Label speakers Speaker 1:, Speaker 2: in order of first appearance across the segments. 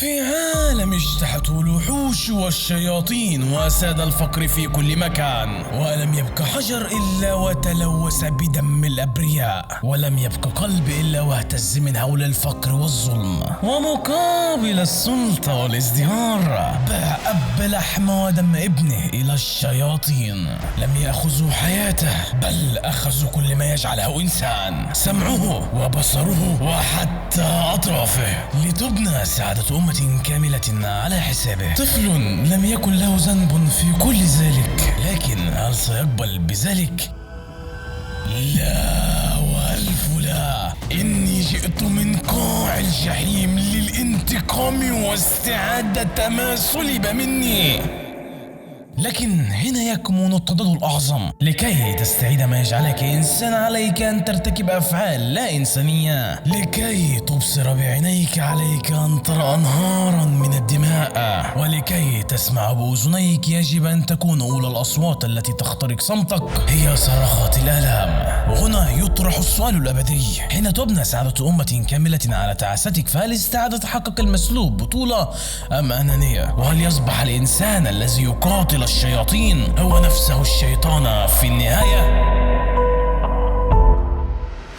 Speaker 1: في عالم اجتاحته الوحوش والشياطين وساد الفقر في كل مكان، ولم يبق حجر إلا وتلوث بدم الأبرياء، ولم يبق قلب إلا واهتز من هول الفقر والظلم. ومقابل السلطة والازدهار باع أب لحم ودم ابنه إلى الشياطين. لم يأخذوا حياته بل أخذوا كل ما يجعله إنسان، سمعه وبصره وحتى أطرافه، لتبنى سعادة أمة كاملة على حسابه. طفل لم يكن له ذنب في كل ذلك، لكن هل سيقبل بذلك؟ لا وألف لا. إني جئت من قاع الجحيم للانتقام واستعادة ما سلب مني. لكن هنا يكمن التضاد الأعظم. لكي تستعيد ما يجعلك إنسان عليك أن ترتكب أفعال لا إنسانية. لكي تبصر بعينيك عليك أن ترى أنهارا من الدماء، ولكي تسمع بأذنيك يجب أن تكون أولى الأصوات التي تخترق صمتك هي صرخات الآلام. وهنا يطرح السؤال الأبدي: حين تبنى سعادة أمة كاملة على تعاستك، فهل استعادة حقك المسلوب بطولة أم أنانية؟ وهل يصبح الإنسان الذي يقاتل الشياطين هو نفسه الشيطان في النهاية؟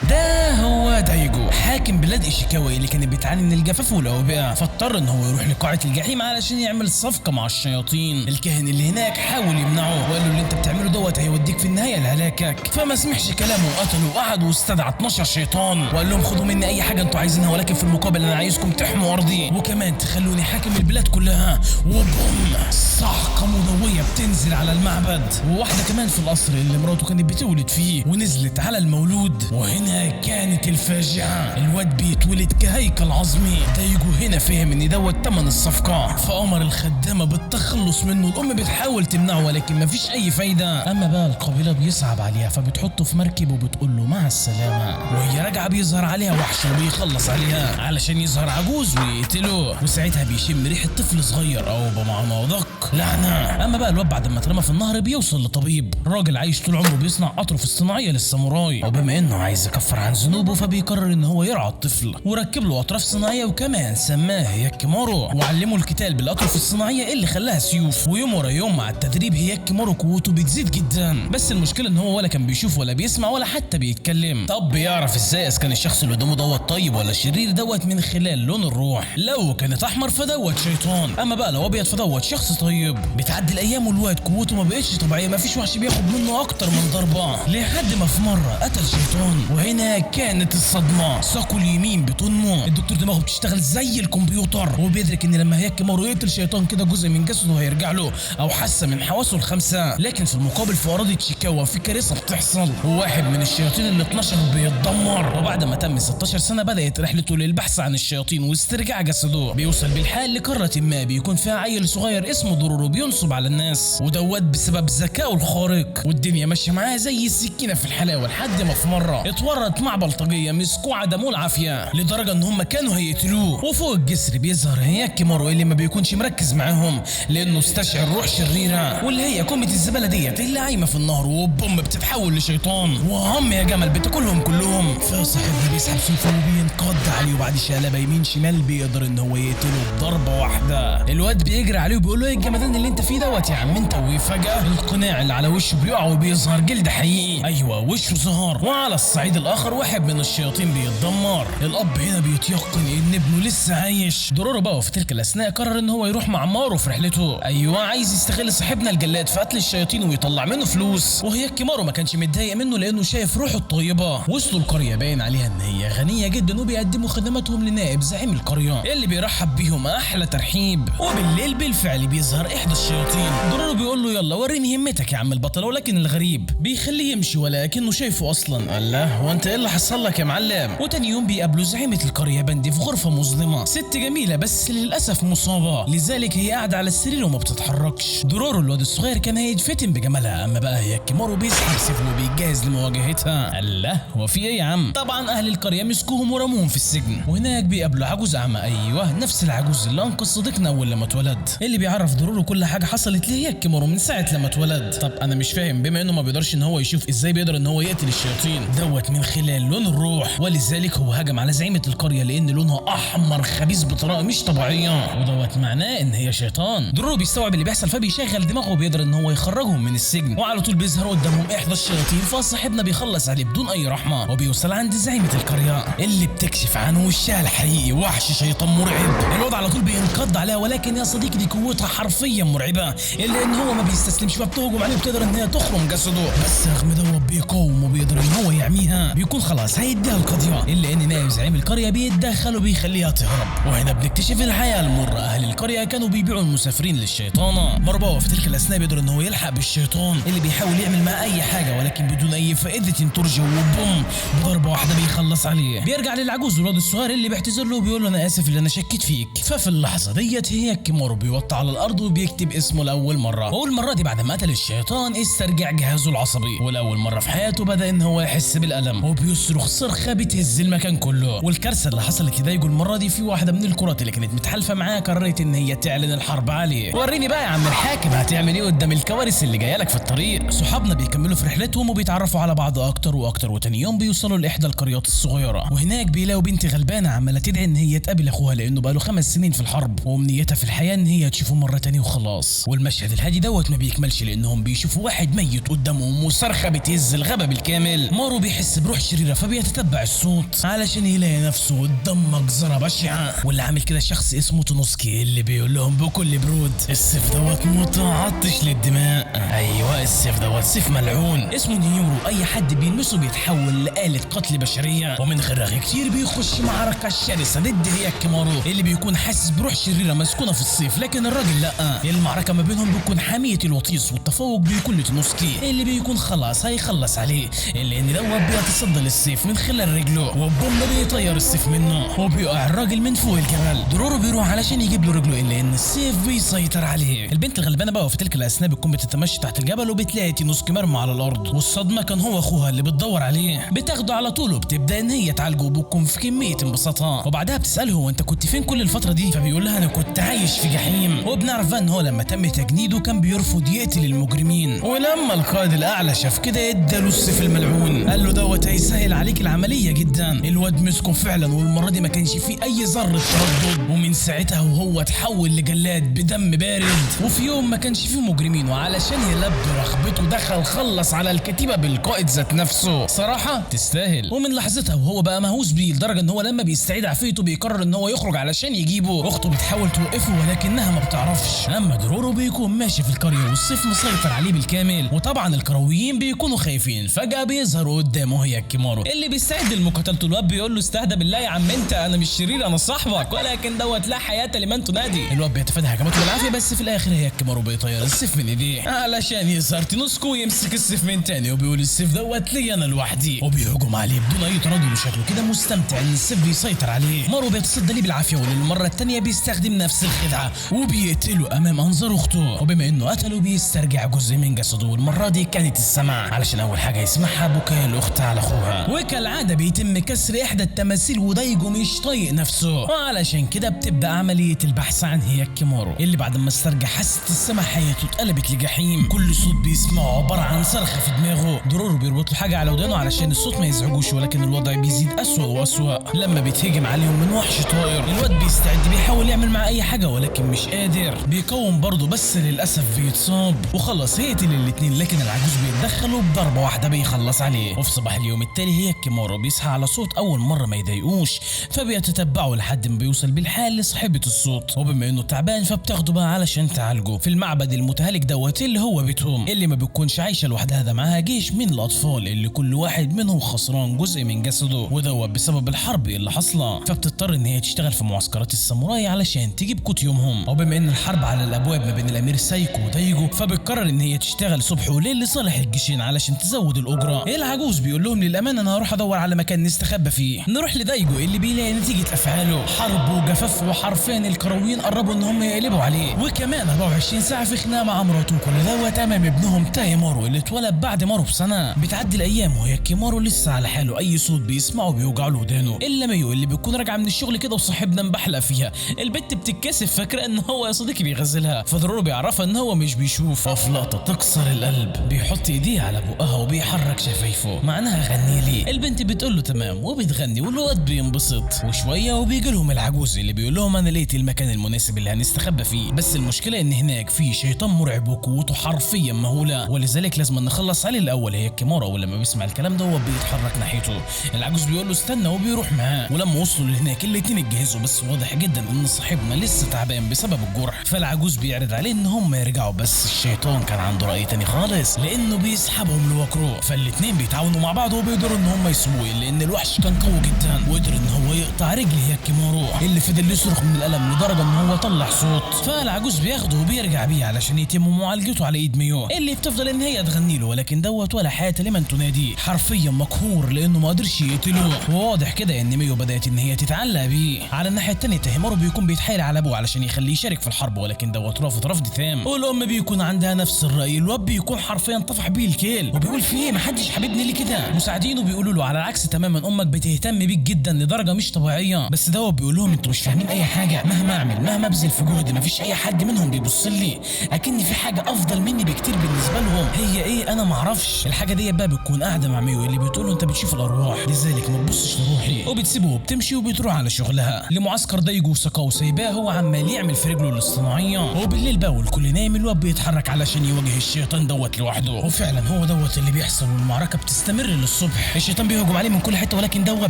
Speaker 1: ده هو دايجو، حاكم بلاد إيشيكاوا اللي كانت بتعاني من الجفاف والأوبئة، فاضطر ان هو يروح لقاعة الجحيم علشان يعمل صفقة مع الشياطين. الكاهن اللي هناك حاول يمنعه وقال له اللي انت بتعمله دوت هيوديك في النهاية لهلاكك، فما سمعش كلامه وقتله وقعد واستدعى 12 شيطان وقال لهم خدوا مني اي حاجة انتوا عايزينها، ولكن في المقابل انا عايزكم تحموا ارضي وكمان تخلوني حاكم البلاد كلها. وبوم، صعقة مدوية بتنزل على المعبد، وواحدة كمان في القصر اللي مراته كانت بتولد فيه ونزلت على المولود. وهنا كانت الفاجعة، الواد بيتولد كهيكل عظمي. دايجو هنا فهم ان دوت تمن الصفقة، فأمر الخدامة بالتخلص منه. الأم بتحاول تمنعه ولكن مفيش أي فايدة. أما بقى القبيلة بيصعب عليها فبتحطه في مركب وبتقول له مع السلامة، وهي راجعة بيظهر عليها وحش وبيخلص عليها علشان يظهر عجوز ويقتله، وساعتها بيشم ريحة طفل صغير أو بمعنى أدق لعنة. أما بقى الواد بعد ما اترمى في النهر بيوصل لطبيب، راجل عايش طول عمره بيصنع أطرف اصطناعية للساموراي، وبما إنه عايز يكفر عن ذنوبه فبيقرر ان هو يرعى الطفل وركب له اطراف صناعية، وكمان سماه هياكيمارو وعلمه القتال بالاطراف الصناعية اللي خلاها سيوف. ويوم ورا يوم مع التدريب هياكيمارو قوته بتزيد جدا، بس المشكلة ان هو ولا كان بيشوف ولا بيسمع ولا حتى بيتكلم. طب بيعرف ازاي اذا كان الشخص اللي قدامه دوت طيب ولا شرير؟ دوت من خلال لون الروح، لو كانت احمر فدوت شيطان، اما بقى لو ابيض فدوت شخص طيب. بتعدي الايام والواد قوته ما بقتش طبيعية، مفيش وحش بياخد منه اكتر من ضربه، لحد ما في مرة قتل شيطان. وهنا كانت الصدمة، ساقه اليمين بتنمو. الدكتور دماغه بتشتغل زي الكمبيوتر، وبيدرك ان لما هياكيمارو يقتل شيطان كده جزء من جسده هيرجع له او حاسه من حواسه الخمسة. لكن في المقابل في اراضي تشيكاوا في كارثة بتحصل، وواحد من الشياطين اللي 12 بيتدمر. وبعد ما تم 16 سنة بدات رحلته للبحث عن الشياطين واسترجاع جسده. بيوصل بالحال لقاره ما بيكون فيها عيل صغير اسمه دورورو بينصب على الناس، ودوت بسبب ذكائه الخارق، والدنيا ماشية معاه زي السكينة في الحلاوة، لحد ما في مرة اتورط مع بلطجيه مسكوه عدموه العافية لدرجة ان هم كانوا هيقتلوه. وفوق الجسر بيظهر هياكيمارو اللي ما بيكونش مركز معاهم لانه استشعر روح شريرة، واللي هي كومة الزبالة ديت اللي عايمه في النهر، وبوم بتتحول لشيطان وهم يا جمل بتاكلهم كلهم. فصاحبنا بيسحب سيفه وبينقض عليه، وبعد شقلبه يمين شمال بيقدر ان هو يقتله بضربه واحدة. الواد بيجري عليه وبيقول له ايه الجمدان اللي انت فيه دوت يا عم انت، وفجاة القناع اللي على وشه بيقع وبيظهر جلد حقيقي. ايوه وشه ظهر. وعلى الصعيد الاخر واحد من الشياطين بيتدمر. الاب هنا بيتيقن ان ابنه لسه عايش. دورورو بقى في تلك الاثناء قرر ان هو يروح مع مارو في رحلته. ايوه عايز يستغل صاحبنا الجلاد في قتل الشياطين ويطلع منه فلوس، وهياكيمارو ما كانش متضايق منه لانه شايف روحه الطيبة. وصلوا القرية باين عليها ان هي غنية جدا، وبيقدموا خدماتهم لنائب زعيم القرية اللي بيرحب بيهم احلى ترحيب. وبالليل بالفعل بيظهر احدى الشياطين. دورورو بيقول له يلا وريني همتك يا عم البطل، ولكن الغريب بيخليه يمشي ولكنه شايفه اصلا. الله هو انت ايه اللي حصل لك يا معلم؟ وتاني يوم بيقابلوا زعيمه القرية بندي في غرفة مظلمة، ست جميلة بس للاسف مصابه، لذلك هي قاعدة على السرير وما بتتحركش. دورورو الواد الصغير كان هيتفتن بجمالها، اما بقى هياكيمارو بيسحب سيفه وبيجهز لمواجهتها. الله هو في ايه يا عم؟ طبعا اهل القرية مسكوهم ورموهم في السجن. وهناك بيقابلوا عجوز اعمى، ايوه نفس العجوز اللي انقذ صديقنا اول لما اتولد، اللي بيعرف دورورو كل حاجة حصلت لهياكيمارو من ساعة لما اتولد. طب انا مش فاهم، بما انه ما بيقدرش ان هو يشوف ازاي بيقدر ان هو يقتل الشياطين دوت من خلال لون الروح، ولذلك ذلك هو هجم على زعيمه القرية لان لونها احمر خبيث بطريقة مش طبيعية، ودوت معناه ان هي شيطان. درورو بيستوعب اللي بيحصل فبيشغل دماغه وبيقدر ان هو يخرجهم من السجن، وعلى طول بيظهر قدامهم احدى الشياطين، فصاحبنا بيخلص عليه بدون اي رحمه، وبيوصل عند زعيمه القرية اللي بتكشف عن وشها الحقيقي، وحش شيطان مرعب. الوضع على طول بينقض عليها، ولكن يا صديقي دي قوتها حرفيا مرعبة، الا ان هو ما بيستسلمش، فبتهجم عليه وبتقدر ان هي تخرم جسده، بس رغم دوت بيقاوم وبيقدر ان هو يعميها، بيكون خلاص هيديها القضية، الا ان نائب زعيم القرية بيتدخل وبيخليها تهرب. وهنا بنكتشف الحقيقة المرة، اهل القرية كانوا بيبيعوا المسافرين للشيطانه. مارو في تلك الاثناء بيقدر ان هو يلحق بالشيطان اللي بيحاول يعمل معاه اي حاجة، ولكن بدون اي فائدة ترجى، وبوم بضربه واحدة بيخلص عليه. بيرجع للعجوز والواد الصغير اللي بيعتذر له وبيقول له انا اسف اللي انا شكيت فيك. ففي اللحظة ديت هياكيمارو بيوطي على الارض وبيكتب اسمه لاول مرة، والمرة دي بعد ما قتل الشيطان استرجع جهازه العصبي، ولاول مرة في حياته بدا ان هو يحس بالالم، وبيصرخ صرخة بتهز المكان كله. والكارثه اللي حصلت لدايجو المرة دي، في واحدة من الكرات اللي كانت متحالفه معاه قررت ان هي تعلن الحرب عليه. وريني بقى يا عم الحاكم هتعمل ايه قدام الكوارث اللي جاية لك في الطريق. صحابنا بيكملوا في رحلتهم وبيتعرفوا على بعض اكتر واكتر، وتاني يوم بيوصلوا لاحدى القريات الصغيرة، وهناك بيلاقوا بنت غلبانه عماله تدعي ان هي تقابل اخوها لانه بقاله 5 سنين في الحرب، وامنيتها في الحياة ان هي تشوفه مرة تاني وخلاص. والمشهد الهادي دوت ما بيكملش لانهم بيشوفوا واحد ميت قدامهم وصرخه بتهز الغابة بالكامل. مارو بيحس بروح شريرة فبيتتبع الصوت علشان يلاقي نفسه قدام مجزرة بشعة، واللي عامل كده شخص اسمه تونوسكي اللي بيقول لهم بكل برود السيف دوت متعطش للدماء. ايوه السيف دوت سيف ملعون اسمه نيورو، اي حد بيلمسه بيتحول لآلة قتل بشرية. ومن غير رغي كتير بيخش معركة شرسة ضد هياكيمارو اللي بيكون حاسس بروح شريرة مسكونة في السيف، لكن الراجل لا. المعركة ما بينهم بتكون حامية الوطيس، والتفوق بيكون لتونوسكي اللي بيكون خلاص هيخلص عليه، الا ان دوت بيتصدى للسيف من خلال رجله، وبوم بيطير السيف منه وبيقع الراجل من فوق الجبل. درورو بيروح علشان يجيب له رجله الا ان السيف بيسيطر عليه. البنت الغلبانه بقى في تلك الاثناء بتكون بتتمشى تحت الجبل وبتلاقي تينوسكي مرمى على الارض، والصدمه كان هو اخوها اللي بتدور عليه. بتاخده على طول وبتبدا ان هي تعالجه وبتكون في كمية انبساطها، وبعدها بتساله هو انت كنت فين كل الفترة دي؟ فبيقول لها انا كنت عايش في جحيم. وبنعرف بقى ان هو لما تم تجنيده كان بيرفض يقتل المجرمين، ولما القائد الاعلى شاف كده اداله السيف الملعون، قال له دوت هيسهل عليك العملية جدا. الواد مسكه فعلا، والمرة دي ما كانش فيه اي ذره تردد، ومن ساعتها وهو اتحول لجلاد بدم بارد. وفي يوم ما كانش فيه مجرمين، وعلشان يلبي رغبته دخل خلص على الكتيبة بالقائد ذات نفسه. صراحة تستاهل. ومن لحظتها وهو بقى مهووس بيه لدرجة ان هو لما بيستعيد عافيته بيقرر ان هو يخرج علشان يجيبه. اخته بتحاول توقفه ولكنها ما بتعرفش. اما درورو بيكون ماشي في القرية والسيف مسيطر عليه بالكامل، وطبعا القرويين بيكونوا خايفين. فجاة بيظهر قدامه هياكيمارو اللي بيستعد لمقاتلته. الواد بيقول له استهدى بالله يا عم انت، انا مش شرير انا صاحبك، ولكن دوت لا حياة لمن تنادي. الواد بيتفادى هجماته بالعافية، بس في الاخر هياكيمارو بيطير السيف من ايديه علشان يظهر تينوسكو ويمسك السيف من تاني، وبيقول السيف دوت لي انا لوحدي، وبيهجم عليه بدون اي تردد، وشكله كده مستمتع ان السيف بيسيطر عليه. مارو بيتصدى ليه بالعافية، وللمره الثانية بيستخدم نفس الخدعه وبيقتله امام انظار اخته، وبما انه قتله بيسترجع جزء من جسده، والمرة دي كانت السمع علشان اول حاجة يسمعها بكاء الاخت على اخوها. وكالعادة بيتم كسر احدى التماثيل، ودايجو مش طايق نفسه، وعلشان كده بتبدا عملية البحث عن هياكيمارو اللي بعد ما استرجع حاسه السمع حياته اتقلبت لجحيم. كل صوت بيسمعه عبارة عن صرخة في دماغه. درورو بيربط له حاجة على ودانه علشان الصوت ما يزعجوش، ولكن الوضع بيزيد اسوأ واسوأ لما بيتهجم عليهم من وحش طائر. الواد بيستعد بيحاول يعمل معاه اي حاجة ولكن مش قادر، بيقاوم برضه بس للاسف بيتصاب وخلاص هيقتل الاثنين، لكن العجوز بيتدخل وبضربه واحدة بيخلص عليه. وفي صباح اليوم التالي هياكيمارو بيصحى على صوت اول مرة ما يضايقوش، فبيتتبعه لحد ما بيوصل بالحال لصاحبه الصوت، وبما انه تعبان فبتاخده بقى علشان تعالجه في المعبد المتهالك دوت اللي هو بيتهم، اللي ما بتكونش عايشه لوحدها، ده معاها جيش من الاطفال اللي كل واحد منهم خسران جزء من جسده، ودوت بسبب الحرب اللي حاصله، فبتضطر ان هي تشتغل في معسكرات الساموراي علشان تجيب قوت يومهم. وبما ان الحرب على الابواب ما بين الامير سايكو ودايجو، فبتقرر ان هي تشتغل صبح وليل لصالح الجيشين علشان تزود الاجرة. العجوز بيقول لهم للامانة انا هروح ادور على مكان نستخبى فيه. نروح لدايجو اللي بيلاقي نتيجة افعاله حرب وجفاف، وحرفيا الكرويين قربوا ان هم يقلبوا عليه، وكمان 24 ساعة في خناقه مع مراته، كل دوت امام ابنهم تايمارو اللي اتولد بعد مارو بسنة. بتعدي الايام وهياكيمارو لسه على حاله، اي صوت بيسمعه بيوجع له ودانه، الا ميو اللي بيكون راجعه من الشغل كده وصاحبنا مبحلق فيها. البت بتتكسف فاكره ان هو يا صديقي بيغزلها، فضروري بيعرفها ان هو مش بيشوف. وفي لقطة تكسر القلب بيحط ايديه على بقها وبيحرك شفايفه معناها غني لي. البنت بتقول له تمام تمام وبتغني والواد بينبسط. وشوية وبيجي لهم العجوز اللي بيقول لهم انا لقيت المكان المناسب اللي هنستخبى فيه، بس المشكلة ان هناك في شيطان مرعب وقوته حرفيا مهولة، ولذلك لازم نخلص عليه الاول. هياكيمارو ولما بيسمع الكلام ده هو بيتحرك ناحيته. العجوز بيقول له استنى وبيروح معاه. ولما وصلوا لهناك الاتنين اتجهزوا، بس واضح جدا ان صاحبنا لسه تعبان بسبب الجرح، فالعجوز بيعرض عليه ان هم يرجعوا، بس الشيطان كان عنده رأي تاني خالص لانه بيسحبهم لوكرو. فالاتنين بيتعاونوا مع بعض وبيقدروا ان هم يسيبوه لان الوحش كان قوي جدا، وقدر ان هو يقطع رجل هياكيمارو اللي فضل يصرخ من الالم لدرجة ان هو طلع صوت. فالعجوز بياخده وبيرجع بيه علشان يتم معالجته على ايد ميو اللي بتفضل ان هي تغني له، ولكن دوت ولا حياة لمن تنادي، حرفيا مقهور لانه ما قدرش يقتله. وواضح كده ان ميو بدات ان هي تتعلق بيه. على الناحية الثانية تاهيمارو بيكون بيتحايل على ابوه علشان يخليه يشارك في الحرب، ولكن دوت رافض رفض تام، والام بيكون عندها نفس الراي. الواد بيكون حرفيا طفح بيه الكيل وبيقول في ايه، محدش حبيبني ليه كده؟ مساعدينه بيقولوا له على العكس تماما، امك بتهتم بيك جدا لدرجة مش طبيعية. بس دوت بيقول لهم انتوا مش فاهمين اي حاجة، مهما اعمل مهما ابذل في جهد مفيش اي حد منهم بيبص لي، اكن في حاجة افضل مني بكتير بالنسبة لهم، هي ايه انا معرفش. الحاجة دي بقى بتكون قاعدة مع ميو اللي بتقول له انت بتشوف الارواح لذلك ما تبصش لروحي، وبتسيبه وبتمشي وبتروح على شغلها لمعسكر دايجو وساكاو سايباه هو عمال يعمل في رجله الاصطناعيه. وبالليل بقى والكل نايم الواد بيتحرك علشان يواجه الشيطان دوت لوحده، وفعلا هو دوت اللي بيحصل والمعركة بتستمر للصبح. الشيطان بيهجم عليه من كل حتة، ولكن دوت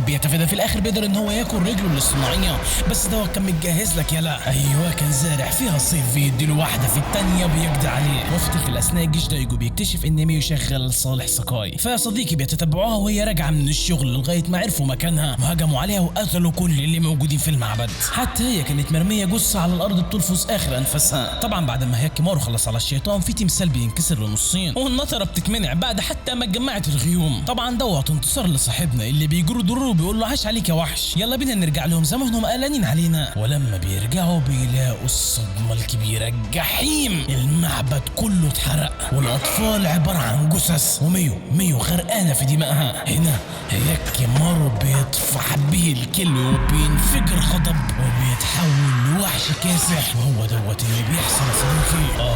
Speaker 1: بيتفادى، في الاخر بيقدر ان هو ياكل رجله الاصطناعيه، بس دوت كان متجهز لك يلا، ايوه كان زارع فيها صيف، بيديله واحدة في الثانية بيقضي عليه. وفي تلك الاثناء الجيش دايجو بيكتشف ان ميو شغال لصالح ساكاي، فصديقي بيتتبعوها وهي راجعه من الشغل لغاية ما عرفوا مكانها وهجموا عليها وقتلوا كل اللي موجودين في المعبد، حتى هي كانت مرمية جثة على الارض بتلفظ اخر انفاسها. طبعا بعد ما هياكيمارو خلص على الشيطان في تمثال بينكسر لنصين والنطره بتتمنع بعد حتى ما اتجمعت الغيوم. طبعا دوت انتصار لصاحبنا اللي بيجروا دروره وبيقول له عاش عليك يا وحش، يلا بينا نرجع لهم زمانهم قلقانين علينا. ولما بيرجعوا بيلاقوا الصدمة الكبيرة، الجحيم، المعبد كله اتحرق والاطفال عبارة عن جثث، وميو غرقانة في دمائها. هنا هياكيمارو بيطفح بيه الكل وبينفجر غضب وبيتحول لوحش كاسح، وهو دوت اللي بيحصل يا صديقي.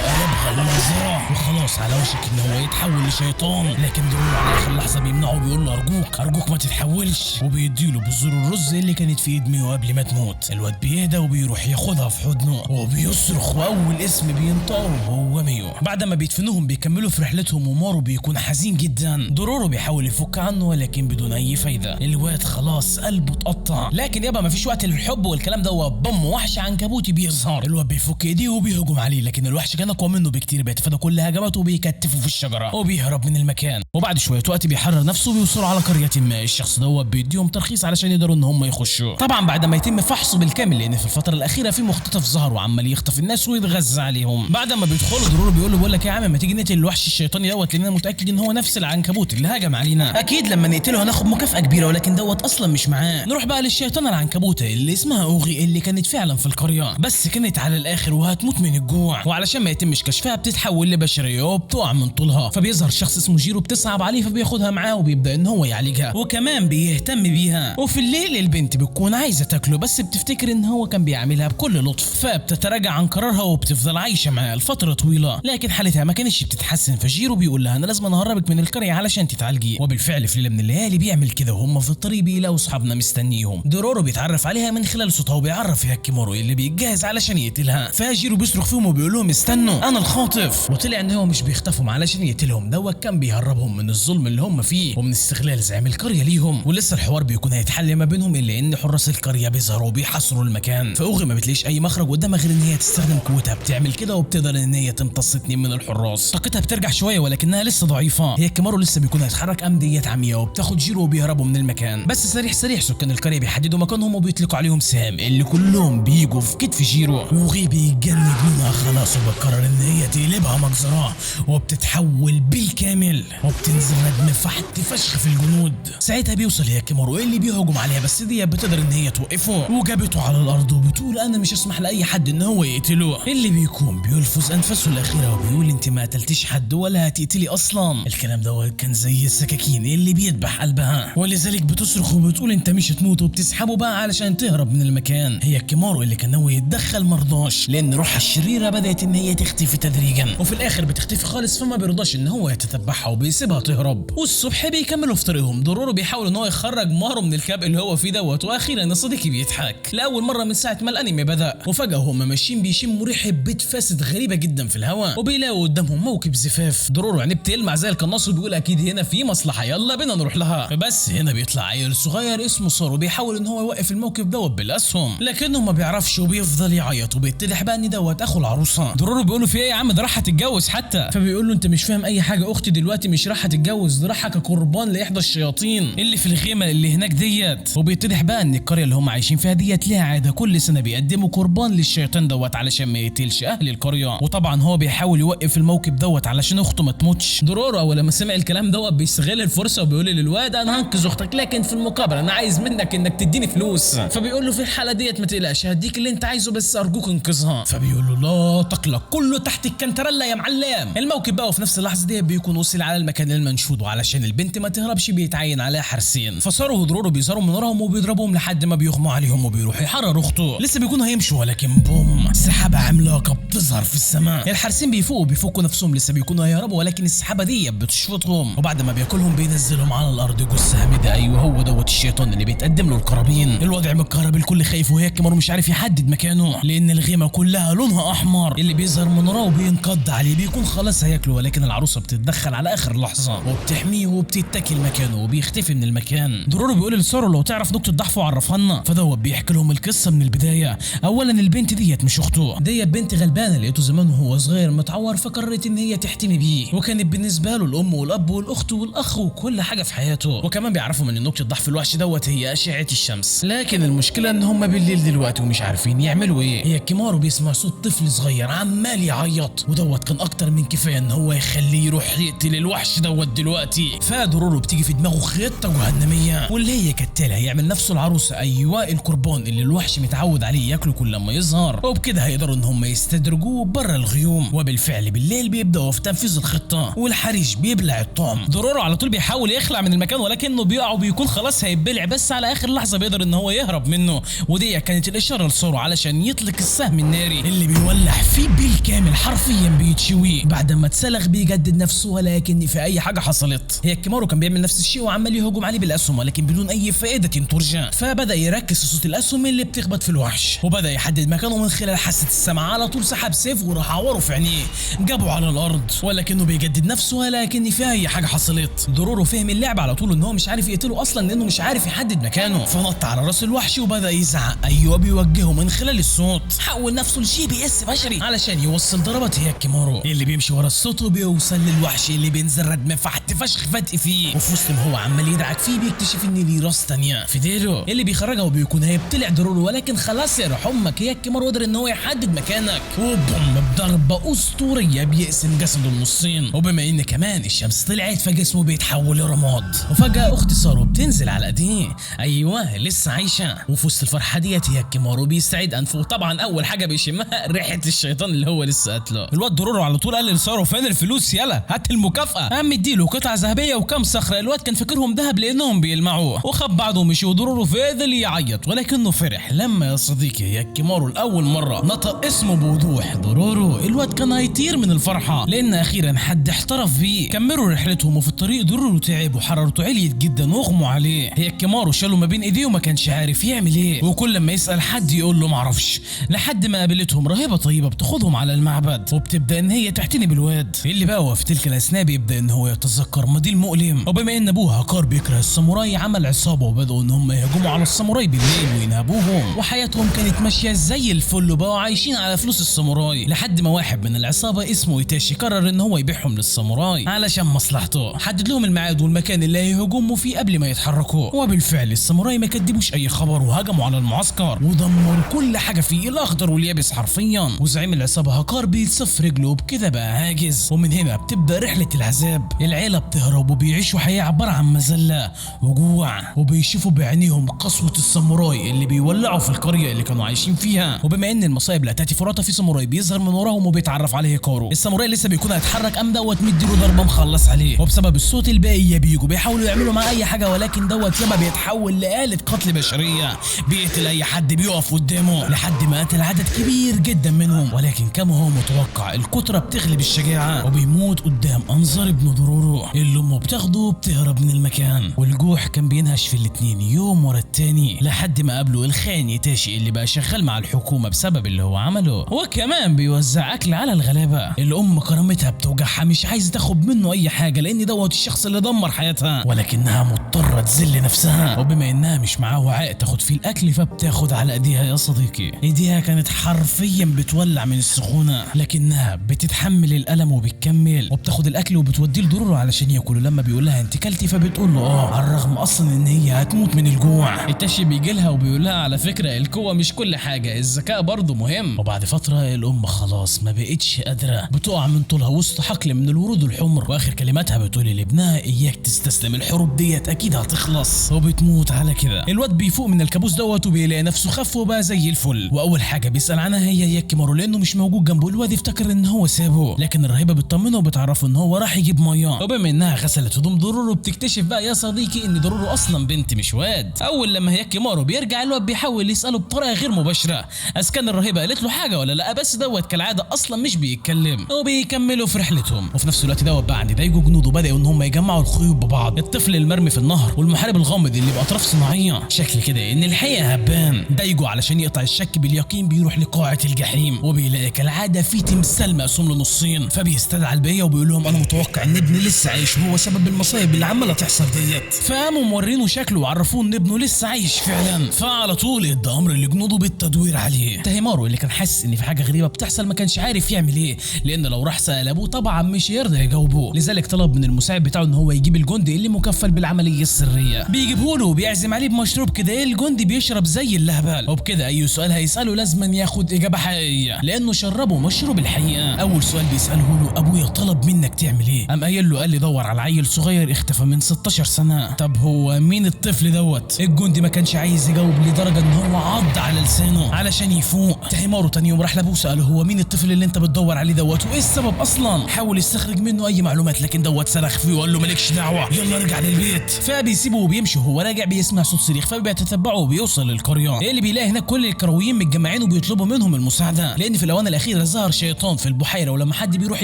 Speaker 1: قلبها المنظره وخلاص على وشك ان هو يتحول لشيطان، لكن درورو على اخر لحظة بيمنعه وبيقول له ارجوك ارجوك ما تتحولش، وبيديله بذور الرز اللي كانت في ايد ميو قبل ما تموت. الواد بيهدى وبيروح ياخدها في حضنه وبيصرخ، واول اسم بينطقه هو ميو. بعد ما بيدفنوهم بيكملوا في رحلتهم، ومارو بيكون حزين جدا. درورو بيحاول يفك عنه ولكن بدون اي فايده، الواد خلاص قلبه اتقطع، لكن يابا مفيش وقت للحب والكلام ده. بم وحش عنكبوتي بيظهر، الواد بيفك ايديه وبيهجم عليه، لكن الوحش كان اقوى منه بكتير، بيتفادى كل هجماته وبيكتفه في الشجرة وبيهرب من المكان. وبعد شوية وقت بيحرر نفسه وبيوصلوا على قرية ما، الشخص دوت بيديهم ترخيص علشان يقدروا ان هم يخشوا. طبعا بعد ما يتم فحصه بالكامل، لان في الفترة الاخيرة في مختطف ظهر وعمال يخطف الناس ويتغذى عليهم. بعد ما بيدخلوا درورو بيقول له بقول لك يا عم ما تيجي نقتل الوحش الشيطاني دوت، لان انا متاكد ان هو نفس العنكبوت اللي هجم علينا، اكيد لما نقتله هناخد مكافاة كبيرة، ولكن دوت اصلا مش معاه. نروح بقى للشيطانه العنكبوته اللي اسمها اوغي، اللي كانت فعلا في القرية بس كانت على الاخر وهتموت من الجوع، وعلشان ما يتمش كشفها بتتحول لبشريه وبتقع من طولها. فبيظهر شخص اسمه جيرو بتصعب عليه فبياخدها معاه وبيبدا ان هو يعالجها وكمان بيهتم بيها. وفي الليل البنت بتكون عايزه تاكله، بس بتفتكر ان هو كان بيعملها بكل لطف، فبتتراجع عن قرارها وبتفضل عايشه معاه لفترة طويلة، لكن حالتها ما كانتش بتتحسن. فجيرو بيقول لها انا لازم اهربك من القرية علشان تتعالجي، وبالفعل في ليلة من الليالي بيعمل كده. وهم في الطريق بيلاقوا اصحابنا مستنيهم. درورو بيتعرف عليها من خلال صوتها وبيعرف هياكيمارو اللي بيتجهز علشان يقتلها، فجيرو بيصرخ فيهم وبيقول لهم استنوا انا الخاطف، وطلع ان هو مش بيخطفهم علشان يقتلهم، دوت كان بيهربهم من الظلم اللي هم فيه ومن استغلال زعيم القرية ليهم. ولسه الحوار بيكون هيتحل ما بينهم، الا ان حراس القرية بيظهروا وبيحاصروا المكان. فاوغي ما بتلاقيش اي مخرج قدامها غير ان هي تستخدم قوتها، بتعمل كده وبتقدر ان هي تمتص 2 من الحراس. طاقتها بترجع شوية ولكنها لسه ضعيفة. هياكيمارو لسه بيكون هيتحرك، قام ديت عمية وبتاخد جيرو وبيهربوا من المكان. بس سريع سريع سكان القرية بيحددوا مكانهم وبيطلقوا عليهم سهام اللي كلهم بيجوا في كتف جيرو. وغي بيتجنن منها خلاص وبتقرر ان هي تقلبها مجزرة وبتتحول بالكامل وبتنزل ردم فحت فشخ في الجنود. ساعتها بيوصل هياكيمارو اللي بيهجم عليها، بس دي بتقدر ان هي توقفه وجابته على الارض وبتقول انا مش هسمح لاي حد ان هو يقتله. اللي بيكون بيلفظ انفاسه الاخيرة وبيقول انت ما قتلتيش حد ولا هتقتلي اصلا. الكلام ده كان زي السكاكين اللي بيذبح قلبها، ولذلك بتصرخ وبتقول انت مش هتموت، وبتسحبه بقى علشان تهرب من المكان. هياكيمارو اللي كان ناوي يتدخل مرضاش، لان روحها الشريرة بدات ان هي تاخد بتختفي تدريجا، وفي الاخر بتختفي خالص، فما بيرضاش ان هو يتتبعها وبيسيبها تهرب. والصبح بيكملوا في طريقهم. دورورو بيحاول ان هو يخرج مارو من الكاب اللي هو فيه دوت، واخيرا الصديقي بيضحك لاول مرة من ساعة ما الانمي بدا. وفجاة هم ماشيين بيشموا ريحه بيت فاسد غريبة جدا في الهواء، وبيلاقوا قدامهم موكب زفاف. دورورو عينيه بتلمع زي القناص وبيقول اكيد هنا في مصلحة، يلا بينا نروح لها. بس هنا بيطلع عيل صغير اسمه سارو بيحاول ان هو يوقف الموكب دوت بالاسهم، لكنه ما بيعرفش وبيفضل يعيط، وبيتضح بقى ان دوت اخو العروسة. دورورو بيقول له في ايه يا عم، ده راح تتجوز حتى. فبيقول له انت مش فاهم اي حاجة، اختي دلوقتي مش راح تتجوز، ده راح كقربان لاحدى الشياطين اللي في الخيمة اللي هناك ديت. وبيتضح بقى ان القرية اللي هم عايشين فيها ديت ليها عادة كل سنة بيقدموا قربان للشيطان دوت علشان ما يقتلش اهل القرية، وطبعا هو بيحاول يوقف الموكب دوت علشان اخته ما تموتش. دورورو اول لما سمع الكلام دوت بيستغل الفرصة وبيقول للواد انا هنقذ اختك، لكن في المقابل انا عايز منك انك تديني فلوس. فبيقول له في الحالة ديت ما تقلقش هديك اللي انت عايزه، بس ارجوك انقذها. فبيقول له لا تقلق، كله تحت الكنتريلا يا معلم. الموكب بقى وفي نفس اللحظة دي بيكون وصل على المكان المنشود، وعلشان البنت ما تهربش بيتعين عليها حارسين. فصاروا ودورورو بيظهروا من وراهم وبيضربوهم لحد ما بيغموا عليهم وبيروحوا يحرر اخته. لسه بيكونوا هيمشوا ولكن بوم، سحابه عملاقة بتظهر في السماء. الحارسين بيفوقوا بيفكوا نفسهم، لسه بيكونوا هيهربوا ولكن السحابة دي بتشفطهم، وبعد ما بياكلهم بينزلهم على الارض جثة هامدة. ايوه هو دوت الشيطان اللي بيتقدم له القرابين. الوضع متكهرب، الكل خايف، وهياكيمارو مش عارف يحدد مكانه لان الغيمه كلها لونها احمر. اللي بيظهر من وراه وبينقض عليه بيكون خلاص هياكله، ولكن العروسة بتتدخل على اخر لحظة وبتحميه وبتتكل مكانه وبيختفي من المكان. دورورو بيقول لسارو لو تعرف نقطة ضعفه عرفها لنا. فدوت بيحكي لهم القصة من البداية. اولا البنت ديت مش اخته، ديت بنت غلبانه لقيته زمان وهو صغير متعور، فقررت ان هي تحتمي بيه، وكانت بالنسبة له الام والاب والاخت والاخ وكل حاجة في حياته. وكمان بيعرفوا من نقطة ضعف الوحش دوت هي اشعه الشمس، لكن المشكلة ان هم بالليل دلوقتي ومش عارفين يعملوا ايه. هياكيمارو بيسمع صوت طفل صغير عمال يعيط، ودوت كان اكتر من كفاية ان هو يخليه يروح يقتل الوحش دوت دلوقتي. فدورورو بتيجي في دماغه خطه جهنميه، واللي هي كالتالي: هيعمل نفسه العروسة، ايوه القربان اللي الوحش متعود عليه ياكله كل لما يظهر، وبكده هيقدروا ان هم يستدرجوه بره الغيوم. وبالفعل بالليل بيبداوا في تنفيذ الخطة، والحريش بيبلع الطعم. دورورو على طول بيحاول يخلع من المكان ولكنه بيقع وبيكون خلاص هيتبلع، بس على اخر لحظة بيقدر ان هو يهرب منه، ودي كانت الاشارة لسارو علشان يطلق السهم الناري اللي بيولع فيه بالكامل، حرفيا بيتشوي. بعد ما اتسلخ بيجدد نفسه ولكن في اي حاجة حصلت. هياكيمارو كان بيعمل نفس الشيء وعمال يهجم عليه بالاسهم ولكن بدون اي فائدة ترجى. فبدا يركز في صوت الاسهم اللي بتخبط في الوحش، وبدا يحدد مكانه من خلال حاسه السمع. على طول سحب سيف وراح عورة في عينيه، جابه على الارض ولكنه بيجدد نفسه ولكن في اي حاجة حصلت. دورورو فهم اللعبة على طول ان هو مش عارف يقتله اصلا لانه مش عارف يحدد مكانه، فنط على راس الوحش وبدا يزعق، ايوه بيوجهه من خلال الصوت. حول نفسه ل GPS بشري علشان يوصل ضربات هياكيمارو اللي بيمشي ورا الصوت وبيوصل للوحش اللي بينزل ردم فحت فشخ فتق فيه. وفي وسط ما هو عمال يدعك فيه بيكتشف ان ليه راس تانية في ديله اللي بيخرجها وبيكون هيبتلع دورورو، ولكن خلاص يا روح امك هياكيمارو قدر ان هو يحدد مكانك، وبوم بضربه اسطورية بيقسم جسده النصين. وبما ان كمان الشمس طلعت فجسمه بيتحول لرماد. وفجاة اخت سارو بتنزل على ايديه، ايوه لسه عايشه. وفي وسط الفرحة ديت هياكيمارو بيستعيد انفه، وطبعا اول حاجة بيشمها ريحه الشيطان اللي هو لسه قتله. الواد دورورو على طول قال لسارو فين الفلوس، يلا هات المكافاة. قام مديله قطعه ذهبية وكم صخرة، الواد كان فاكرهم ذهب لانهم بيلمعوه، وخد بعضه ومشي. ودورورو فضل يعيط ولكنه فرح لما يا صديقي هياكيمارو لاول مرة نطق اسمه بوضوح، دورورو. الواد كان هيطير من الفرحة لان اخيرا حد احترف بيه. كملوا رحلتهم وفي الطريق دورورو تعب وحرارته عليت جدا واغموا عليه. هياكيمارو شاله ما بين ايديه وما كانش عارف يعمل ايه، وكل لما يسال حد يقول له معرفش، لحد ما قابلتهم راهبه طيبة بتاخدهم على المعبد وبتبدا ان هي تعتني بالواد اللي بقى. وفي تلك الاثناء بيبدا ان هو يتذكر ماضيه المؤلم، وبما ان ابوه هكار بيكره الساموراي عمل عصابة وبداوا ان هم يهجموا على الساموراي بالليل وينهبوهم، وحياتهم كانت ماشية زي الفل وبقوا عايشين على فلوس الساموراي، لحد ما واحد من العصابة اسمه ايتاشي قرر ان هو يبيعهم للساموراي علشان مصلحته. حدد لهم الميعاد والمكان اللي هيهجموا فيه قبل ما يتحركوا، وبالفعل الساموراي ما كدبوش اي خبر وهجموا على المعسكر ودمروا كل حاجة فيه، الاخضر واليابس حرفيا. وزعيم العصابة هكار بيتصف رجله وبكده بقى عاجز، ومن هنا بتبدا رحله العذاب. العيلة بتهرب وبيعيشوا حياة عبارة عن مذلة وجوع، وبيشوفوا بعينيهم قسوة الساموراي اللي بيولعوا في القرية اللي كانوا عايشين فيها. وبما ان المصايب لا تاتي فرطه، في ساموراي بيظهر من وراهم وبيتعرف عليه هيكارو. الساموراي لسه بيكون هيتحرك قام دوت مديله ضربه مخلص عليه، وبسبب الصوت الباقي بيجوا بيحاولوا يعملوا معاه اي حاجة، ولكن دوت ياما بيتحول لآلة قتل بشرية، بيقتل اي حد بيقف قدامه، لحد ما قتل عدد كبير جدا منهم. ولكن كما ما هو متوقع الكترة بتغلب الشجاعة وبيموت قدام انظار ابنه دورورو اللي امه بتاخده وبتهرب من المكان. والجوع كان بينهش في الاتنين يوم ورا التاني لحد ما قابلوا الخاين ايتاشي اللي بقى شغال مع الحكومة بسبب اللي هو عمله، وكمان بيوزع اكل على الغلابة. الام كرامتها بتوجعها، مش عايزة تاخد منه اي حاجة لان دوت الشخص اللي دمر حياتها، ولكنها مضطرة تذل نفسها، وبما انها مش معاه وعاء تاخد فيه الاكل فبتاخد على ايديها يا صديقي. ايديها كانت حرفيا بتولع من السخونة، لكنها بتتحمل الالم وبتكمل وبتاخد الاكل وبتوديه لدورورو علشان ياكله. لما بيقول لها انت كلتي فبتقول له اه، على الرغم اصلا ان هي هتموت من الجوع. ايتاشي بيجي لها وبيقول لها على فكرة القوة مش كل حاجة، الذكاء برضه مهم. وبعد فترة الام خلاص ما بقتش قادرة، بتقع من طولها وسط حقل من الورود الحمر، واخر كلماتها بتقول لابنها اياك تستسلم، الحروب ديت اكيد هتخلص، وبتموت على كده. الواد بيفوق من الكابوس دوت وبيلاقي نفسه خف وبقى زي الفل، واول حاجة بيسال عنها هي ياكيمارو لانه مش موجود جنبه. الواد افتكر ان هو سابه، لكن الراهبه بتطمنه وبتعرفه ان هو راح يجيب مية. وبما انها غسلت هدوم دورورو بتكتشف بقى يا صديقي ان دورورو اصلا بنت مش واد. اول لما ياكيمارو بيرجع الواد بيحاول يساله بطريقة غير مباشرة اذا كان الراهبه قالت له حاجة ولا لا، بس دوت كالعادة اصلا مش بيتكلم، وبيكملوا في رحلتهم. وفي نفس الوقت دوت بقى عند دايجو جنوده بداوا ان هم يجمعوا الخيوط ببعض، الطفل المرمي في النهر والمحارب الغامض اللي باطراف صناعية، شكل كده ان الحقيقة هبان. دايجو علشان يقطع الشك باليقين بيروح لقاعه الجحيم، وبيلاقي كالعادة في تمثال مقسوم لنصين، فبيستدعى البقية وبيقول لهم انا متوقع ان ابني لسه عايش وهو سبب المصايب اللي عماله تحصل ديت. فقاموا مورينه شكله وعرفوه ان ابنه لسه عايش فعلا، فعلى طول ادى امر لجنوده بالتدوير عليه. تاهيمارو اللي كان حاسس ان في حاجة غريبة بتحصل ما كانش عارف يعمل ايه، لان لو راح سال ابوه طبعا مش هيرضى يجاوبه، لذلك طلب من المساعد بتاعه ان هو يجيب الجندي اللي مكفل بالعملية السرية. بيجيبه له وبيعزم عليه بمشروب كده، الجندي بيشرب زي اللهبل، وبكده اي سؤال هيساله لازم ياخد اجابه حقيقية لانه شربه مشروب الحقيقة. اول سؤال بيساله له ابويا طلب منك تعمل ايه؟ قام قايل له قال لي دور على عيل صغير اختفى من 16 سنة. طب هو مين الطفل دوت؟ الجندي ما كانش عايز يجاوب لدرجة ان هو عض على لسانه علشان يفوق. تاهيمارو تاني يوم راح لابوه ساله هو مين الطفل اللي انت بتدور عليه دوت وايه السبب اصلا؟ حاول يستخرج منه اي معلومات لكن دوت صرخ فيه وقال له مالكش دعوه، يلا ارجع للبيت. فبيسيبه وبيمشي، وهو راجع بيسمع صوت صريخ فبيتتبعه وبيوصل للقريه اللي بيلاقي هناك كل الكرويين متجمعين وبيطلبوا منهم المساعدة، لان في الاوان الاخيرة ظهر شيطان في البحيرة، ولما حد بيروح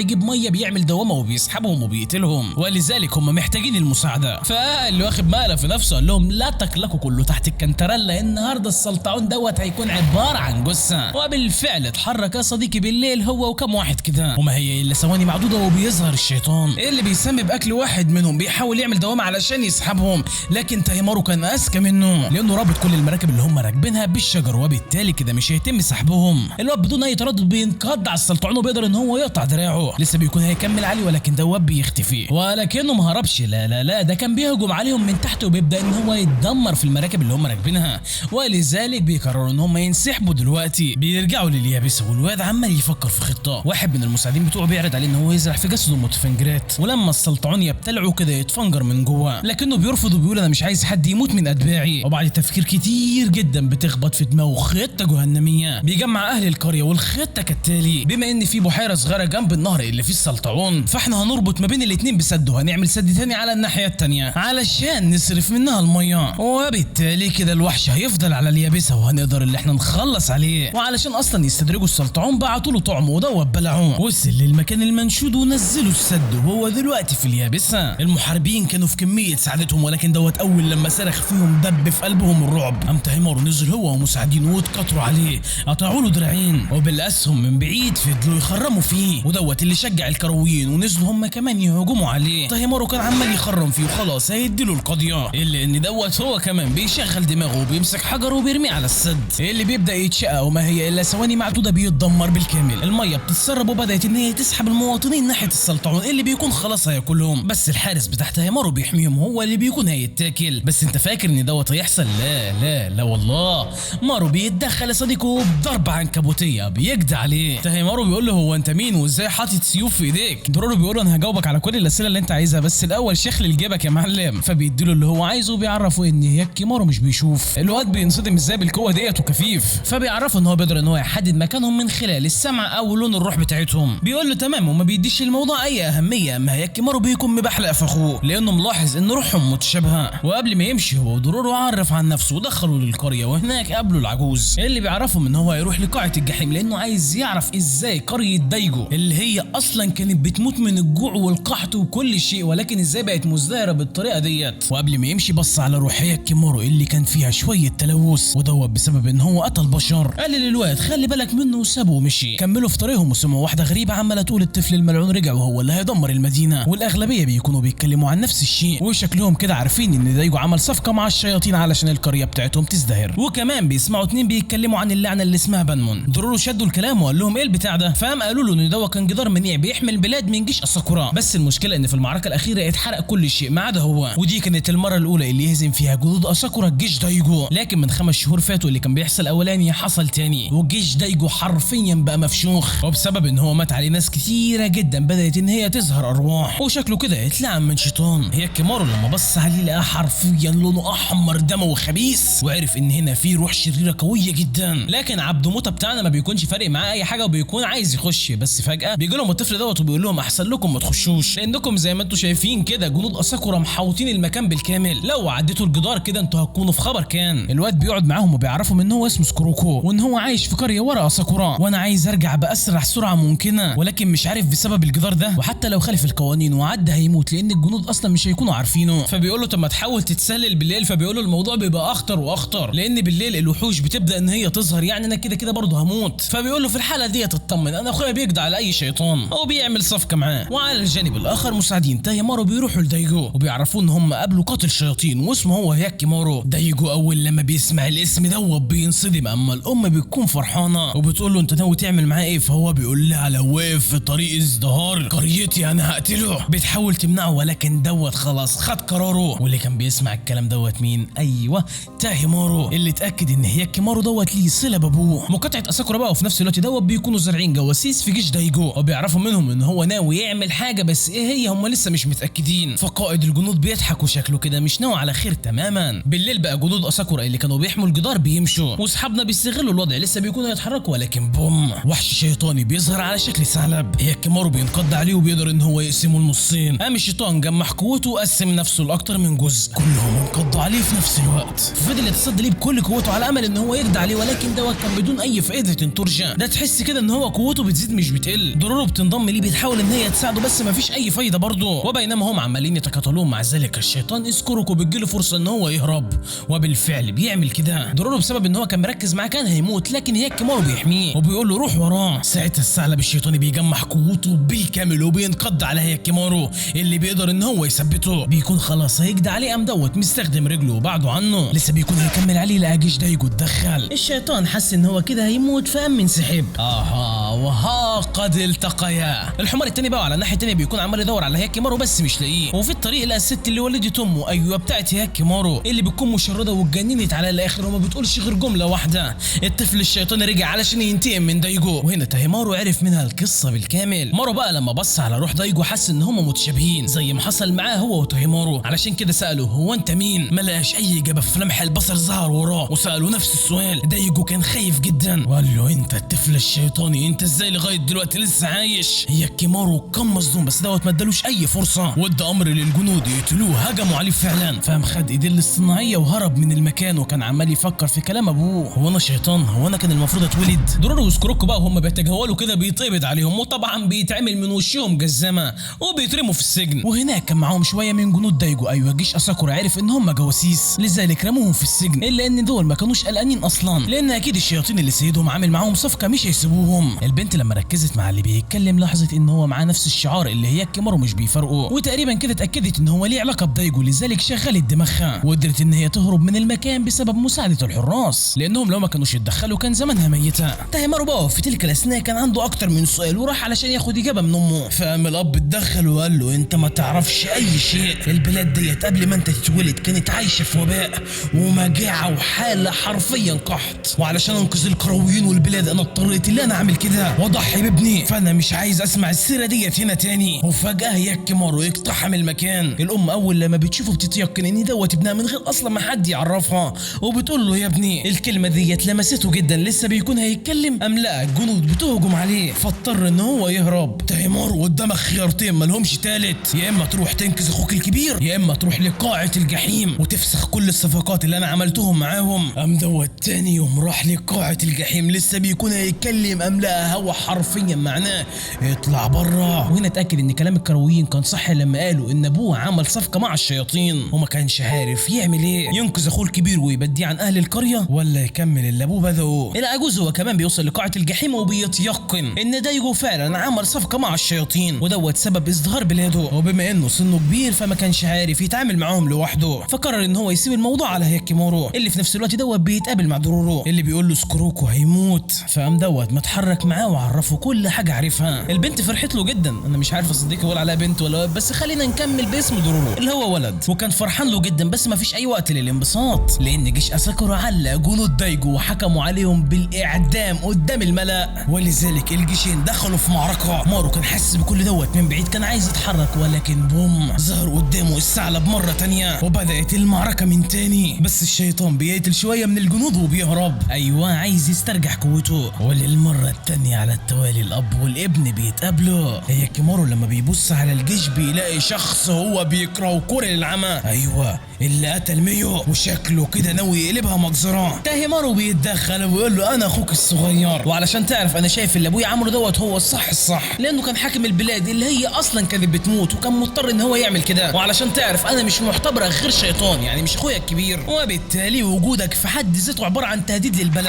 Speaker 1: يجيب مية بيعمل دوامه وبيسحبهم وبيقتلهم، ولذلك هم محتاجين المساعدة. فاللي واخد مقلب في نفسه قال لهم لا تقلقوا كله تحت الكنتريلا، النهارده السلطعون دوت هيكون عبارة عن جثة. وبالفعل اتحرك يا صديقي بالليل هو وكم واحد كده، وما هي الا ثواني معدودة وبيظهر الشيطان اللي بيسمي باكل واحد منهم، بيحاول يعمل دوامه علشان يسحبهم، لكن تاهيمارو كان اذكى منه لانه رابط كل المراكب اللي هم راكبينها بالشجر، وبالتالي كده مش هيتم سحبهم. الواد بدون اي تردد بينقض على السلطعون وبيقدر ان هو يقطع دراعه، لسه بيكون هيكمل عليه ولكن دواب بيختفي، ولكنه ما هربش، لا لا لا ده كان بيهجم عليهم من تحت وبيبدا ان هو يتدمر في المراكب اللي هم راكبينها، ولذلك بيقرروا ان هم ينسحبوا دلوقتي. بيرجعوا لليابسه والواد عمال يفكر في خطه. واحد من المساعدين بتوعه بيعرض عليه ان هو يزرع في جسده متفنجرات، ولما السلطعون يبتلعه كده يتفنجر من جوه، لكنه بيرفض وبيقول انا مش عايز حد يموت من اتباعي. وبعد تفكير كتير جدا بتخبط في دماغه خطه جهنميه، بيجمع اهل القرية والخطه كالتالي: بما ان في بحيرة صغيرة جنب النهر اللي فيه السلطعون، فاحنا هنربط ما بين الاتنين بسد، وهنعمل سد تاني على الناحية التانية علشان نصرف منها المية، وبالتالي كده الوحش هيفضل على اليابسة وهنقدر اللي احنا نخلص عليه. وعلشان اصلا يستدرجوا السلطعون بعتوا له طعم ودوت بلعوه، وصل للمكان المنشود ونزلوا السد وهو دلوقتي في اليابسة. المحاربين كانوا في كمية سعادتهم، ولكن دوت اول لما صرخ فيهم دب في قلبهم الرعب. قام تاهيمارو نزل هو ومساعدينه واتقطروا عليه، قطعوا له دراعين وبالاسهم من بعيد فضلوا يخرموا فيه، ودوت اللي شجع الكرويين ونزلوا هم كمان يهجموا عليه. تاهيمارو كان عمال يخرم فيه وخلاص هيديله القضية، الا ان دوت هو كمان بيشغل دماغه وبيمسك حجر وبيرميه على السد اللي بيبدا يتشقى، وما هي الا ثواني معدودة بيتدمر بالكامل. المية بتتسرب وبدات ان هي تسحب المواطنين ناحية السلطعون اللي بيكون خلاص هياكلهم، بس الحارس بتاع تاهيمارو بيحميهم هو اللي بيكون هيتاكل. بس انت فاكر ان دوت هيحصل؟ لا لا لا والله، مارو بيتدخل يا صديقه بضربه عنكبوتيه بيجدع عليه. تاهيمارو بيقول له هو انت مين وازاي حاطط سيوف في ايديك؟ دورورو بيقول له انا هجاوبك على كل الاسئلة اللي انت عايزها، بس الاول شخلل جيبك يا معلم. فبيديله اللي هو عايزه وبيعرفه ان ياكيمارو مش بيشوف. الواد بينصدم ازاي بالقوة ديت وكفيف، فبيعرفه ان هو بيقدر ان هو يحدد مكانهم من خلال السمع او لون الروح بتاعتهم. بيقول له تمام وما بيديش الموضوع اي اهمية. اما ياكيمارو بيكون مبحلق في اخوه لانه ملاحظ ان روحهم متشابهة. وقبل ما يمشي هو ودورورو عرف عن نفسه ودخلوا للقريه، وهناك قابلوا العجوز اللي بيعرفهم ان هو هيروح لقاعه الجحيم لانه عايز يعرف يعرف ازاي قرية دايجو اللي هي اصلا كانت بتموت من الجوع والقحط وكل شيء، ولكن ازاي بقت مزدهره بالطريقة ديت. وقبل ما يمشي بص على روح هياكيمارو اللي كان فيها شوية تلوث، ودوت بسبب ان هو قتل بشر. قال للواد خلي بالك منه وسابه ومشي. كملوا في طريقهم وسمعوا واحدة غريبة عماله تقول الطفل الملعون رجع وهو اللي هيدمر المدينة، والاغلبيه بيكونوا بيتكلموا عن نفس الشيء، وشكلهم كده عارفين ان دايجو عمل صفقة مع الشياطين علشان القرية بتاعتهم تزدهر. وكمان بيسمعوا اتنين بيتكلموا عن اللعنة اللي اسمها بانمون. درورو شدوا الكلام وقال لهم ايه البتاع ده، فقام قالوا له ان ده كان جدار منيع بيحمي البلاد من جيش اساكورا، بس المشكلة ان في المعركة الاخيرة اتحرق كل شيء ما عدا هو، ودي كانت المرة الاولى اللي يهزم فيها جنود اساكورا جيش دايجو. لكن من 5 شهور فاتوا اللي كان بيحصل اولاني حصل تاني، والجيش دايجو حرفيا بقى مفشوخ، وبسبب ان هو مات عليه ناس كتيرة جدا بدات ان هي تظهر ارواح، وشكله كده اتلعن من شيطان. هياكيمارو لما بص عليه لقاه حرفيا لونه احمر دموي خبيث، وعرف ان هنا في روح شريرة قوية جدا. لكن عبد موته بتاعنا ما بيكونش فارق معاه اي حاجة وبيكون عايز يخش، بس فجاة بيجي لهم الطفل دوت وبيقول لهم احسن لكم ما تخشوش، لانكم زي ما انتم شايفين كده جنود اساكورا محاوطين المكان بالكامل، لو عديتوا الجدار كده انتوا هتكونوا في خبر كان. الواد بيقعد معاهم وبيعرفهم ان هو اسمه سكوروكو وان هو عايش في قرية ورا اساكورا، وانا عايز ارجع باسرع سرعة ممكنة، ولكن مش عارف بسبب الجدار ده، وحتى لو خالف القوانين وعدى هيموت لان الجنود اصلا مش هيكونوا عارفينه. فبيقول له طب ما تحاول تتسلل بالليل، فبيقول له الموضوع بيبقى اخطر واخطر لان بالليل الوحوش بتبدا ان هي تظهر، يعني انا كده كده برضه هموت. فبيقول له في الحالة دي تطمن انا اخويا بيقضي على اي شيطان او بيعمل صفقة معاه. وعلى الجانب الاخر مساعدين تايمارو بيروحوا لدايجو وبيعرفوه ان هم قابلوا قاتل شياطين واسمه هو هياكيمارو. دايجو اول لما بيسمع الاسم دوت بينصدم، اما الام بتكون فرحانة وبتقول له انت ناوي تعمل معاه ايه، فهو بيقول لها لو وقف في طريق ازدهار قريتي انا هقتله. بتحاول تمنعه ولكن دوت خلاص خد قراره. واللي كان بيسمع الكلام دوت مين؟ ايوه تايمارو اللي اتاكد ان هياكيمارو دوت ليه صله بابوه. مقاطعه اساكورا بقى وفي نفس الوقت دوت بيكونوا زارعين جواسيس في جيش دايجو، وبيعرفوا منهم ان هو ناوي يعمل حاجة بس ايه هي هم لسه مش متاكدين. فقائد الجنود بيضحك وشكله كده مش ناوي على خير تماما. بالليل بقى جنود اساكورا اللي كانوا بيحموا الجدار بيمشوا، واصحابنا بيستغلوا الوضع لسه بيكونوا يتحركوا، ولكن بوم وحش شيطاني بيظهر على شكل ثعلب. هياكيمارو بينقض عليه وبيقدر ان هو يقسمه لنصين. قام الشيطان جمع قوته وقسم نفسه لاكتر من جزء، كلهم انقضوا عليه في نفس الوقت. فضل يتصدى ليه بكل قوته على امل ان هو يقضي عليه، ولكن دوت كان بدون اي فائدة ترجى. ده تحس كده ان هو قوته بتزيد مش بتقل. درورو بتنضم ليه بتحاول ان هي تساعده بس مفيش اي فايده برضه. وبينما هم عمالين يتقاتلون مع ذلك الشيطان اسكوروكو بتجيله فرصة ان هو يهرب، وبالفعل بيعمل كده. درورو بسبب ان هو كان مركز معاه كان هيموت، لكن هياكيمارو بيحميه وبيقول له روح وراه. ساعتها الثعلب الشيطاني بيجمع قوته بالكامل وبينقض على هياكيمارو اللي بيقدر ان هو يثبته. بيكون خلاص هيجدع عليه، قام دوت مستخدم رجله وبعده عنه، لسه بيكون هيكمل عليه لقى جيش دايجو اتدخل. الشيطان حس ان هو كده هيموت فقام منسحب. اها وها قد التقيا. الحمار التاني بقى على الناحية التانية بيكون عمال يدور على هياكيمارو بس مش لاقيه، وفي الطريق لقى الست اللي ولدت امه، ايوه بتاعت هياكيمارو اللي بتكون مشرده واتجننت على الاخر وما بتقولش غير جملة واحدة، الطفل الشيطاني رجع علشان ينتقم من دايجو. وهنا تايمارو عرف منها القصة بالكامل. مارو بقى لما بص على روح دايجو حس ان هما متشابهين زي ما حصل معاه هو وتايمارو، علشان كده ساله هو انت مين؟ ما لقاش اي اجابه، في لمح البصر ظهر وراه وساله نفس السؤال. دايجو كان خايف جدا وقال له انت الطفل الشيطاني، انت ازاي لغاية دلوقتي لسه عايش؟ هياكيمارو كان مصدوم بس دوت ما ادالوش اي فرصة وادى امر للجنود يقتلوه. هجموا عليه فعلا، فقام خد ايديه الاصطناعيه وهرب من المكان، وكان عمال يفكر في كلام ابوه، هو انا شيطان؟ هو انا كان المفروض اتولد؟ درورو وسكروكو بقى وهم بيتجولوا كده بيتقبض عليهم، وطبعا بيتعمل من وشهم جزمه وبيترموا في السجن. وهناك كان معاهم شوية من جنود دايجو، ايوه جيش اساكورا عرف ان هم جواسيس لذلك رموهم في السجن، الا ان دول ما كانوش قلقانين اصلا لان اكيد الشياطين اللي سيدهم عامل معاهم صفقة مش هيسيبوهم. البنت لما ركزت مع اللي بيتكلم لاحظت ان هو معاه نفس الشعار اللي هياكيمارو مش بيفرقوا، وتقريبا كده اتاكدت ان هو ليه علاقة بدايجو، لذلك شغلت دماغها وقدرت ان هي تهرب من المكان بسبب مساعدة الحراس، لانهم لو ما كانوش اتدخلوا كان زمانها ميته. تايمارو بقى في تلك الاثناء كان عنده اكتر من سؤال وراح علشان ياخد اجابه من امه، فقام الاب اتدخل وقال له انت ما تعرفش اي شيء، البلاد ديت قبل ما انت تتولد كانت عايشه في وباء ومجاعه وحاله حرفيا قحط، وعلشان انقذ القرويين والبلاد انا اضطريت ان انا اعمل كده واضحي بابني، فانا مش عايز اسمع السيرة ديت هنا تاني. وفجاة هياكيمارو يقتحم المكان. الام اول لما بتشوفه بتتيقن ان دوت ابنها من غير اصلا ما حد يعرفها، وبتقول له يا ابني. الكلمة ديت لمسته جدا، لسه بيكون هيتكلم ام لا الجنود بتهجم عليه فاضطر ان هو يهرب. تايمارو قدامك خيارتين مالهمش تالت، يا اما تروح تنقذ اخوك الكبير، يا اما تروح لقاعه الجحيم وتفسخ كل الصفقات اللي انا عملتهم معاهم. قام دوت تاني يوم راح لقاعه الجحيم، لسه بيكون هيتكلم ام لا فيها هوا حرفيا معناه اطلع بره. وهنا اتاكد ان كلام الكرويين كان صح لما قالوا ان ابوه عمل صفقة مع الشياطين، وما كانش عارف يعمل ايه، ينقذ اخوه الكبير ويبديه عن اهل القرية ولا يكمل اللي ابوه بدأه. العجوز هو كمان بيوصل لقاعه الجحيم وبيتيقن ان دايجو فعلا عمل صفقة مع الشياطين ودوت سبب ازدهار بلاده، وبما انه سنة كبير فما كانش عارف يتعامل معاهم لوحده، فقرر ان هو يسيب الموضوع على هياكيمارو اللي في نفس الوقت دوت بيتقابل مع دورورو اللي بيقول له سكروكو هيموت. فقام دوت متحرك معاه وعرفه كل حاجة عرفها. البنت فرحت له جدا، انا مش عارف صديقي ولا عليها بنت ولا ولد، بس خلينا نكمل باسم دورورو اللي هو ولد، وكان فرحان له جدا. بس ما فيش اي وقت للانبساط لان جيش اساكورا علق جنود دايجو وحكموا عليهم بالاعدام قدام الملأ، ولذلك الجيشين دخلوا في معركة. مارو كان حاسس بكل دوت من بعيد، كان عايز يتحرك ولكن بوم ظهر قدامه الثعلب مرة تانية وبدات المعركة من تاني. بس الشيطان بيقتل شوية من الجنود وبيهرب، ايوه عايز يسترجع قوته. وللمره التانية على التوالي الاب والابن بيتقابلوا. هياكيمارو لما بيبص على الجيش بيلاقي شخص هو بيكرهه كره للعمى، ايوه اللي قتل ميو، وشكله كده ناوي يقلبها مجزرة. تاهيمارو بيتدخل ويقول له انا اخوك الصغير، وعلشان تعرف انا شايف اللي ابويا عمله دوت هو الصح الصح، لانه كان حاكم البلاد اللي هي اصلا كانت بتموت وكان مضطر ان هو يعمل كده، وعلشان تعرف انا مش معتبرك غير شيطان، يعني مش اخويا الكبير، وبالتالي وجودك في حد ذاته عبارة عن تهديد للبلد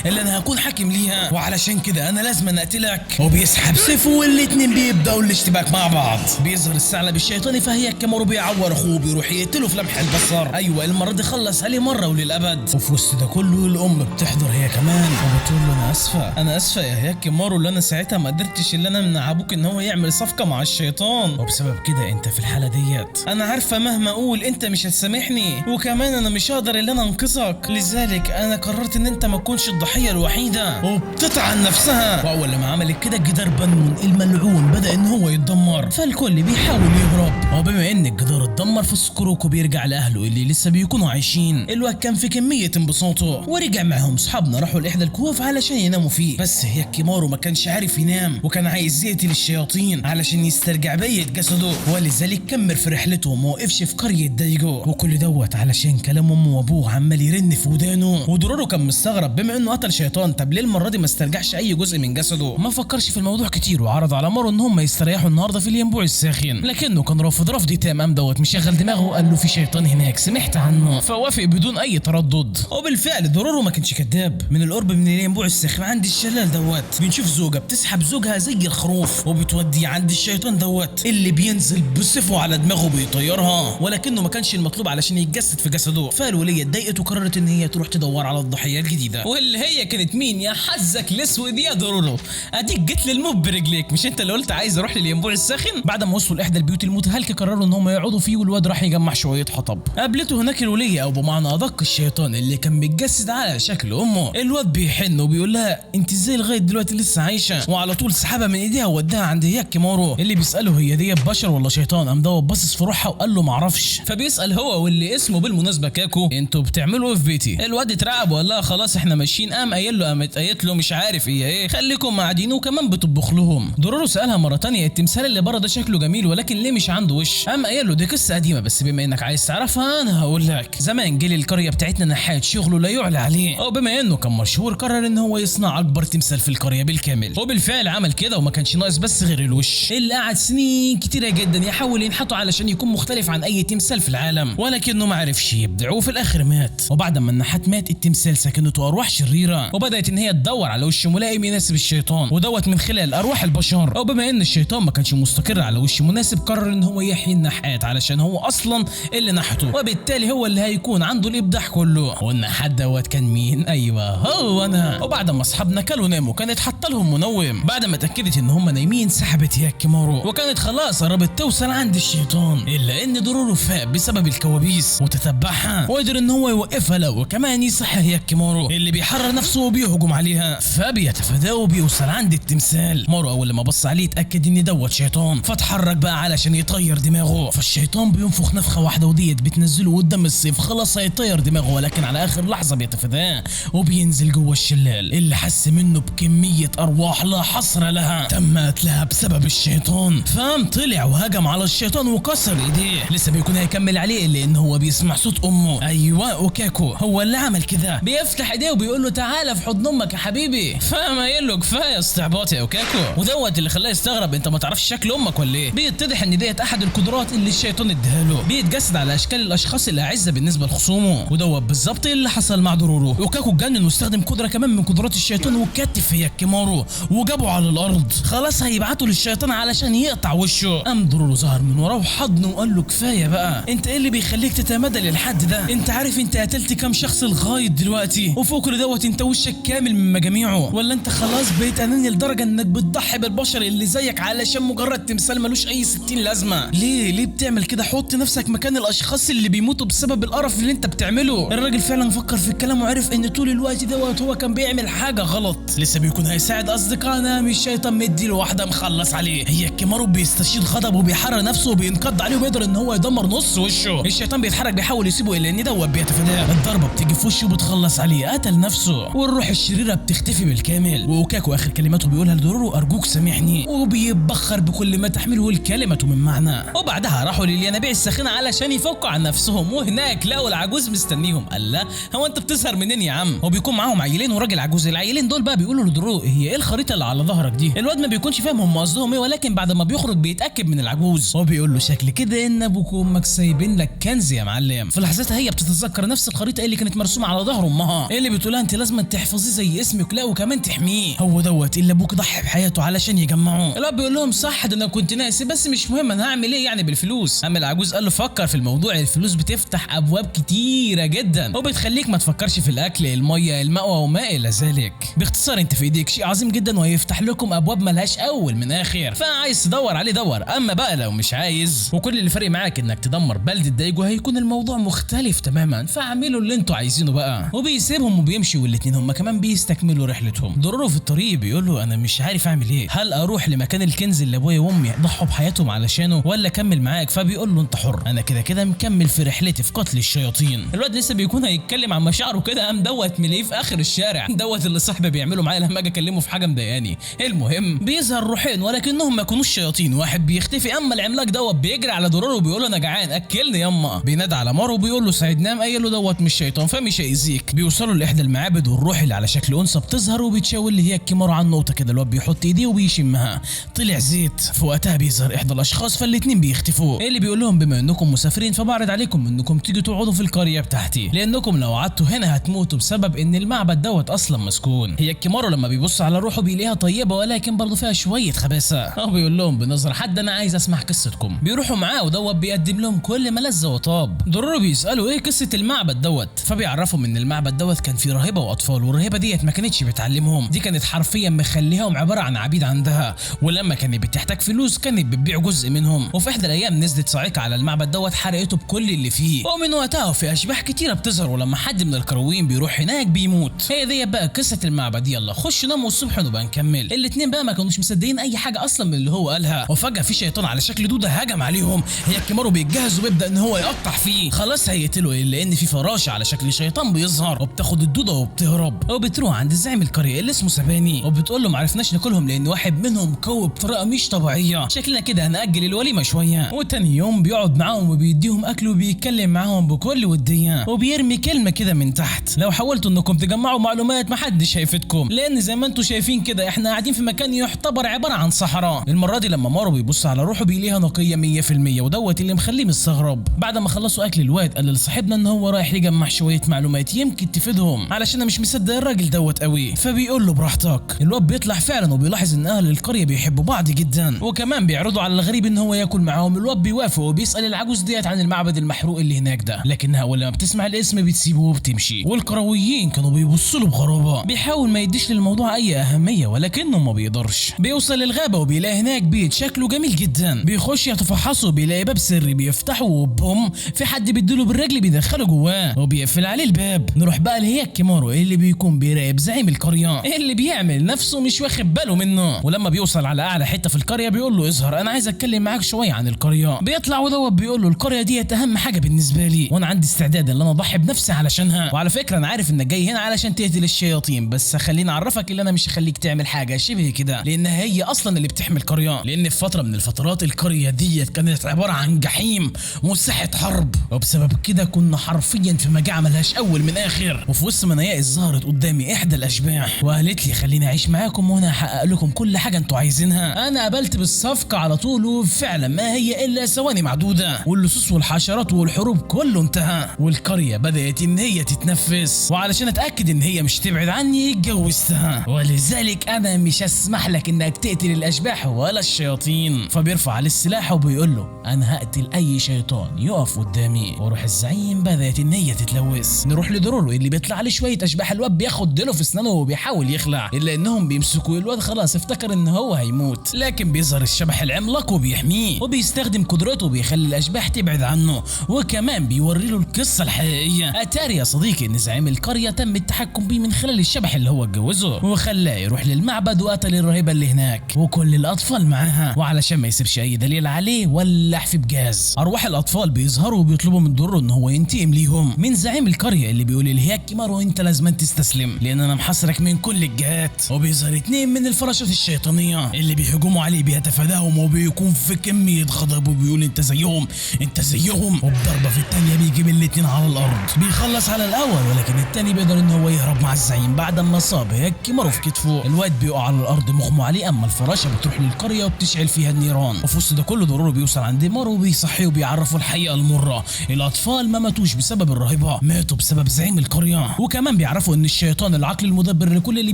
Speaker 1: اللي انا هكون حاكم ليها، وعلشان كده انا لازم اقتلك. وبيسحب سيفه والاتنين بيبداوا الاشتباك مع بعض. بيظهر الثعلب الشيطاني فهياكيمارو بيعور اخوه بيروح يقتله في لمح البصر، ايوه المرة دي خلص عليه مرة وللابد. وفي وسط ده كله الام بتحضر هي كمان وبتقول له انا اسفه، انا اسفه يا هياكيمارو اللي انا ساعتها ما قدرتش اللي انا امنع ابوك ان هو يعمل صفقة مع الشيطان، وبسبب كده انت في الحالة ديت انا عارفه مهما اقول انت مش هتسامحني، وكمان انا مش هقدر ان انا انقذك، لذلك انا قررت ان انت ما تكونش الضحية الوحيدة. وبتطعن نفسها، واول لما عملت كده جدار بنون الملعون بدا ان هو يتدمر، فالكل بيحاول يهرب. وبما ان الجدار اتدمر فسكروكو بيرجع لاهله اللي لسه بيكونوا عايشين. الواد كان في كمية انبساطه ورجع معاهم. اصحابنا راحوا لاحدى الكهوف علشان يناموا فيه، بس هياكيمارو ما كانش عارف ينام وكان عايز يقتل الشياطين علشان يسترجع بقية جسده، ولذلك كمل في رحلته وما وقفش في قرية دايجو، وكل دوت علشان كلام امه وابوه عمال يرن في ودانه. ودورورو كان مستغرب بما انه قتل شيطان، طب ليه المرة دي ما استرجعش اي جزء من جسده؟ ما فكرش في الموضوع كتير وعرض على مارو ان هم يستريحوا النهارده في الينبوع الساخن، لكنه كان رافض رفض تام. قام دوت مشغل دماغه وقال له في شيطان هناك سمعت عنه، فوافق بدون اي تردد. وبالفعل دورورو ما كانش كذاب، من القرب من الينبوع الساخن عند الشلال دوت بنشوف زوجة بتسحب زوجها زي الخروف وبتوديه عند الشيطان دوت اللي بينزل بسيفه على دماغه بيطيرها، ولكنه ما كانش المطلوب علشان يتجسد في جسده. فالولية اتضايقت وقررت ان هي تروح تدور على الضحية الجديدة، واللي هي كانت مين؟ يا حزك الاسود يا دورورو، اديك جيت للموت برجليك، مش انت اللي قلت عايز اروح للينبوع الساخن؟ بعد ما وصلوا لاحدى البيوت المتهالكه قرروا ان هم يقعدوا فيه، والواد راح يجمع شوية حطب. قابلته هناك الولية او بمعنى ادق الشيطان اللي كان متجسد على شكل امه. الواد بيحن وبيقول لها انت ازاي لغاية دلوقتي لسه عايشه، وعلى طول سحبها من ايديها ووداها عند هياكيمارو اللي بيساله هي دي بشر ولا شيطان؟ قام دوت باصص في روحها وقال له معرفش. فبيسال هو واللي اسمه بالمناسبة كاكو، انتوا بتعملوا ايه في بيتي؟ الواد اترعب وقال لها خلاص احنا ماشيين. قام قايل له، قامت قايت له مش عارف ايه ايه، خليكم قاعدين وكمان بتطبخ لهم. دورورو سالها مرة تانية التمثال اللي بره ده شكله جميل ولكن ليه مش عنده وش؟ قام قايل له دي قصة قديمة بس بما انك عايز تعرفها انا هقول لك. زمان جه للقريه بتاعتنا نحات شغله لا يعلى عليه، وبما انه كان مشهور قرر ان هو يصنع اكبر تمثال في القرية بالكامل، وبالفعل عمل كده وما كانش ناقص بس غير الوش اللي قعد سنين كتيرة جدا يحاول ينحته علشان يكون مختلف عن اي تمثال في العالم، ولكنه ما عرفش يبدع وفي الاخر مات. وبعد ما النحات مات التمثال سكنته ارواح شريرة وبدات ان هي تدور على وش ملائم يناسب الشيطان، ودوت من خلال ارواح البشر. وبما ان الشيطان ما كانش مستقر على وش مناسب قرر ان هو يحيي النحات علشان هو اصلا اللي نحته، وبالتالي هو اللي هيكون عنده الابداع كله. والنحات دوت كان مين؟ ايوه هو انا. وبعد ما اصحابنا كلوا ناموا كانت حاطه لهم منوم. بعد ما اتاكدت ان هم نايمين سحبت هياكيمارو وكانت خلاص قربت توصل عند الشيطان، الا ان دورورو فاق بسبب الكوابيس وتتبعها وقدر ان هو يوقفها لو وكمان يصحي هياكيمارو اللي بيحرر نفسه وبيهجم عليها، فبيتفاداه وبيوصل عند التمثال. مارو اول لما بص عليه اتاكد ان دوت شيطان، فتحرك بقى علشان يطير دماغه. فالشيطان بينفخ نفخه واحدة وديت بتنزله قدام السيف، خلاص هيطير دماغه، ولكن على اخر لحظة بيتفاداه وبينزل جوه الشلال اللي حس منه بكمية ارواح لا حصر لها تم قتلها بسبب الشيطان. فقام طلع وهجم على الشيطان وكسر ايديه، لسه بيكون هيكمل عليه لان هو بيسمع صوت امه. ايوه اوكاكو هو اللي عمل كده، بيفتح ايديه وبيقول له تعالى في حضن امك يا حبيبي. فقام قايل قايل له كفاية استعباط يا اوكاكو، ودوت اللي خلاه يستغرب انت ما تعرفش شكل امك ولا ايه. بيتضح ان ديت احد القدرات اللي الشيطان اداها له، بيتجسد على اشكال الاشخاص الاعزه بالنسبة لخصومه، ودوت بالظبط اللي حصل مع دورورو. اوكاكو اتجنن واستخدم قدره كمان من قدرات الشيطان وكتف هياكيمارو وجابه على الارض، خلاص هيبعته للشيطان علشان يقطع وشه. قام دورورو ظهر من وراه وحضنه وقال له كفاية بقى، انت ايه اللي بيخليك تتمادى للحد ده؟ انت عارف انت قتلت كام شخص لغاية دلوقتي؟ وفوق كل دوت انت وشك كامل من مجاميعه، ولا انت خلاص بقيت اناني لدرجة انك بتضحي بالبشر اللي زيك علشان مجرد تمثال ملوش اي 60 لازمه؟ ليه بتعمل كده؟ حط نفسك مكان الاشخاص اللي بيموتوا بسبب القرف اللي انت بتعمله. الراجل فعلا فكر في الكلام وعرف ان طول الوقت دوت هو كان بيعمل حاجة غلط، لسه بيكون هيساعد اصدقائنا مش الشيطان مديله واحدة مخلص عليه. هياكيمارو بيستشيد غضبه وبيحرر نفسه وبينقض عليه وبيقدر ان هو يدمر نص وشه. الشيطان بيتحرك بيحاول يسيبه الا ان دوت بيتفاداه، الضربة بتيجي في وشه وبتخلص عليه، قتل نفسه والروح الشريرة بتختفي بالكامل. واوكاكو اخر كلماته بيقولها لدورورو ارجوك سامحني، وبيتبخر بكل ما تحمله الكلمة من معنى. وبعدها راحوا للينابيع الساخنة علشان يفكوا عن نفسهم، وهناك لقوا العجوز مستنيهم. قال لا هو انت بتظهر منين يا عم؟ هو بيكون معاهم عيلين وراجل عجوز. العيلين دول بقى بيقولوا لدورورو هي ايه الخريطة اللي على ظهرك دي؟ الواد ما بيكونش فاهم هم قصدهم ايه، ولكن بعد ما بيخرج بيتاكد من العجوز وبيقول له شكل كده ان ابوك وامك سايبين لك كنز يا معلم. في لحظتها هي بتتذكر نفس الخريطة اللي كانت مرسومه على ظهر امها، اللي بتقولها انت لازم تحفظيه زي اسمك، لا وكمان تحميه، هو دوت اللي ابوك ضحى بحياته علشان يجمعه. الاب بيقول لهم صح ده انا كنت ناسي، بس مش مهم انا هعمل ايه يعني بالفلوس. اما العجوز قال له فكر في الموضوع، الفلوس بتفتح ابواب كتيرة جدا وبتخليك ما تفكرش في الاكل المية المأوى وما الى ذلك. باختصار انت في ايديك شيء عظيم جدا وهيفتح لكم ابواب ملهاش اول من اخر، فعايز تدور عليه دور، اما بقى لو مش عايز وكل اللي فارق معاك انك تدمر بلده دايجو هيكون الموضوع مختلف تماما، فاعملوا اللي انتوا عايزينه بقى. وبيسيبهم وبيمشي، والاتنين هم كمان بيستكملوا رحلتهم. دورورو في الطريق بيقول له انا مش عارف اعمل ايه، هل اروح لمكان الكنز اللي ابويا وامي ضحوا بحياتهم علشانه ولا اكمل معاك؟ فبيقول له انت حر، انا كده كده مكمل في رحلتي في قتل الشياطين. الواد لسه بيكون هيتكلم عن مشاعره كده، قام دوت مليه في اخر الشارع، دوت اللي صاحبي بيعمله معايا لما اجي اكلمه في حاجة مضايقاني. المهم بيظهر روحين ولكنهم ما يكونوش شياطين، واحد بيختفي اما العملاق دوت بيجري على دورورو وبيقول له انا جعان اكلني ياما. بينادى على مارو وبيقول له سعيد نام، قايل له دوت مش شيطان فمش هيأذيك. بيوصلوا لاحدى المعابد والروح اللي على شكل انثى بتظهر وبتشاور اللي هي الكيمارو عن نقطة كده، الواد بيحط ايديه وبيشمها طلع زيت. في وقتها بيظهر احدى الاشخاص فالاتنين بيختفوا، اللي بيقول لهم بما انكم مسافرين فبعرض عليكم انكم تيجوا تقعدوا في القرية بتاعتي، لانكم لو قعدتوا هنا هتموتوا بسبب ان المعبد دوت اصلا مسكون. هي الكيمارو لما بيبص على روحه بيلاقيها طيبة ولكن برضه فيها شوية خباثه، هو بيقول لهم بنظره حد انا عايز اسمع قصتكم. بيروحوا معاه ودوت بيقدم لهم كل ما لذ وطاب. دورورو بيسالوا ايه قصة المعبد دوت، فبيعرفهم ان المعبد دوت كان فيه راهبه واطفال، والراهبه ديت ما كانتش بتعلمهم، دي كانت حرفيا مخليهم عبارة عن عبيد عندها، ولما كانت بتحتاج فلوس كانت بتبيع جزء منهم. وفي احدى الايام نزلت صاعقة على المعبد دوت حرقته بكل اللي فيه، ومن وقتها في اشباح كتيرة بتظهر، ولما حد من القرويين بيروح هناك بيموت. هي دي بقى قصة المعبد، يلا خش نام والصبح نبقى نكمل. الاثنين بقى ما كانوش مصدقين اي حاجة اصلا من اللي هو قالها، وفجاة في شيطان على شكل دوده هجم عليهم. هياكيمارو بيتجهز وبيبدا ان هو يقطع فيه، خلاص هيقتله الا ان في فراشه على شكل شيطان بيظهر وبتاخد الدودة وبتهرب، وبتروح عند زعيم القرية اللي اسمه سباني وبتقول له ما عرفناش ناكلهم لان واحد منهم قوي بطريقة مش طبيعية، شكلنا كده هنأجل الوليمة شوية. وتاني يوم بيقعد معاهم وبيديهم اكل وبيتكلم معاهم بكل وديه، وبيرمي كلمة كده من تحت، لو حاولتوا انكم تجمعوا معلومات محدش هيفيدكم، لان زي ما انتم شايفين كده احنا قاعدين في مكان يعتبر عبارة عن صحراء. المرة دي لما مارو بيبص على روحه بيلاقيها نقية 100%، ودوت اللي مخليه مستغرب. بعد ما خلصوا اكل الواد قال لصاحبنا ان هو رايح يجمع شوية معلومات يمكن تفيدهم علشان انا مش مصدق الراجل دوت قوي، فبيقول له براحتك. الواد بيطلع فعلا وبيلاحظ ان اهل القرية بيحبوا بعض جدا، وكمان بيعرضوا على الغريب ان هو ياكل معاهم. الواد بيوافق وبيسال العجوز ديت عن المعبد المحروق اللي هناك ده، لكنها اول ما بتسمع الاسم بتسيبه وبتمشي. والقرويين كانوا بيبصوا له بغرابة، بيحاول ما يديش للموضوع اي اهمية ولكنه ما بيقدرش. بيوصل للغابه وبيلاقي هناك بيت شكله جميل جدا، بيخش يتفحصه بيلاقي باب سري بيفتحه وبوم في حد بيديله بالرجل بيدخله جواه وبيقفل عليه الباب. نروح بقى لهياكيمارو اللي بيكون بيراقب زعيم القرية اللي بيعمل نفسه مش واخد باله منه، ولما بيوصل على اعلى حتة في القرية بيقول له اظهر انا عايز اتكلم معاك شوية عن القرية. بيطلع ودوت بيقول له القرية ديت اهم حاجة بالنسبة لي، وانا عندي استعداد ان انا اضحي بنفسي علشانها، وعلى فكرة انا عارف انك جاي هنا علشان تقتل الشياطين، بس خليني اعرفك ان انا مش هخليك تعمل حاجة شبه كده، لان هي اصلا اللي بتحمي القرية. لان في فترة من الفترات القرية ديت كانت عبارة عن جحيم وساحه حرب، وبسبب كده كنا حرفيا في مجاعة ملهاش اول من اخر. وفي وسط ما انا يائس ظهرت قدامي احدى الاشباح وقالت لي يخليني اعيش معاكم وانا هحقق لكم كل حاجة انتوا عايزينها. انا قبلت بالصفقه على طول، وفعلا ما هي الا ثواني معدودة واللصوص والحشرات والحروب كله انتهى، والقريه بدات ان هي تتنفس. وعلشان اتاكد ان هي مش تبعد عني اتجوزتها، ولذلك انا مش هسمح لك انك تقتل الاشباح ولا الشياطين. فبيرفع عليه السلاح وبيقول له انا هقتل اي شيطان يقف قدامي. وروح الزعيم بدات ان هي تتلوث. نروح لدورورو اللي بيطلع عليه شوية اشباح، الواد بياخد ديله في اسنانه وبيحاول يخلع، الا انهم بيمسكوا الواد خلاص افتكر ان هو هيموت، لكن بيظهر الشبح العملاق وبيحميه وبيستخدم قدرته وبيخلي الاشباح تبعد عنه، وكمان بيوري له القصة الحقيقية. اتاري يا صديقي ان زعيم القرية تم التحكم بيه من خلال الشبح اللي هو اتجوزه، وخلاه يروح للمعبد وقتل الراهبه اللي هناك وكل الاطفال معاها، وعلشان ما يسيبش اي دليل عليه ولع في بجاز. ارواح الاطفال بيظهروا وبيطلبوا من دورو ان هو ينتقم ليهم من زعيم القرية اللي بيقول لهياكيمارو انت لازم تستسلم لان انا محاصرك من كل الجهات. وبيظهر 2 من الفراشات الشيطانية اللي بيهجموا عليه، بيتفاداهم وبيكون في كمية غضب وبيقول انت زيهم انت زيهم، وبضربه في الثانية بيجيب الاثنين على الارض. بيخلص على الاول، ولكن الثاني بيقدر ان هو يهرب مع الزعيم بعد ما صاب هياكيمارو في كتفه. الواد بيقع على الارض مغمى عليه، اما الفراشة بتروح للقريه وبتشعل فيها النيران. وفي وسط ده كله دورورو بيوصل عند مارو وبيصحيه وبيعرفوا الحقيقة المرة، الاطفال ما ماتوش بسبب الراهبه، ماتوا بسبب زعيم القرية. وكمان بيعرفوا ان الشيطان العقل المدبر لكل اللي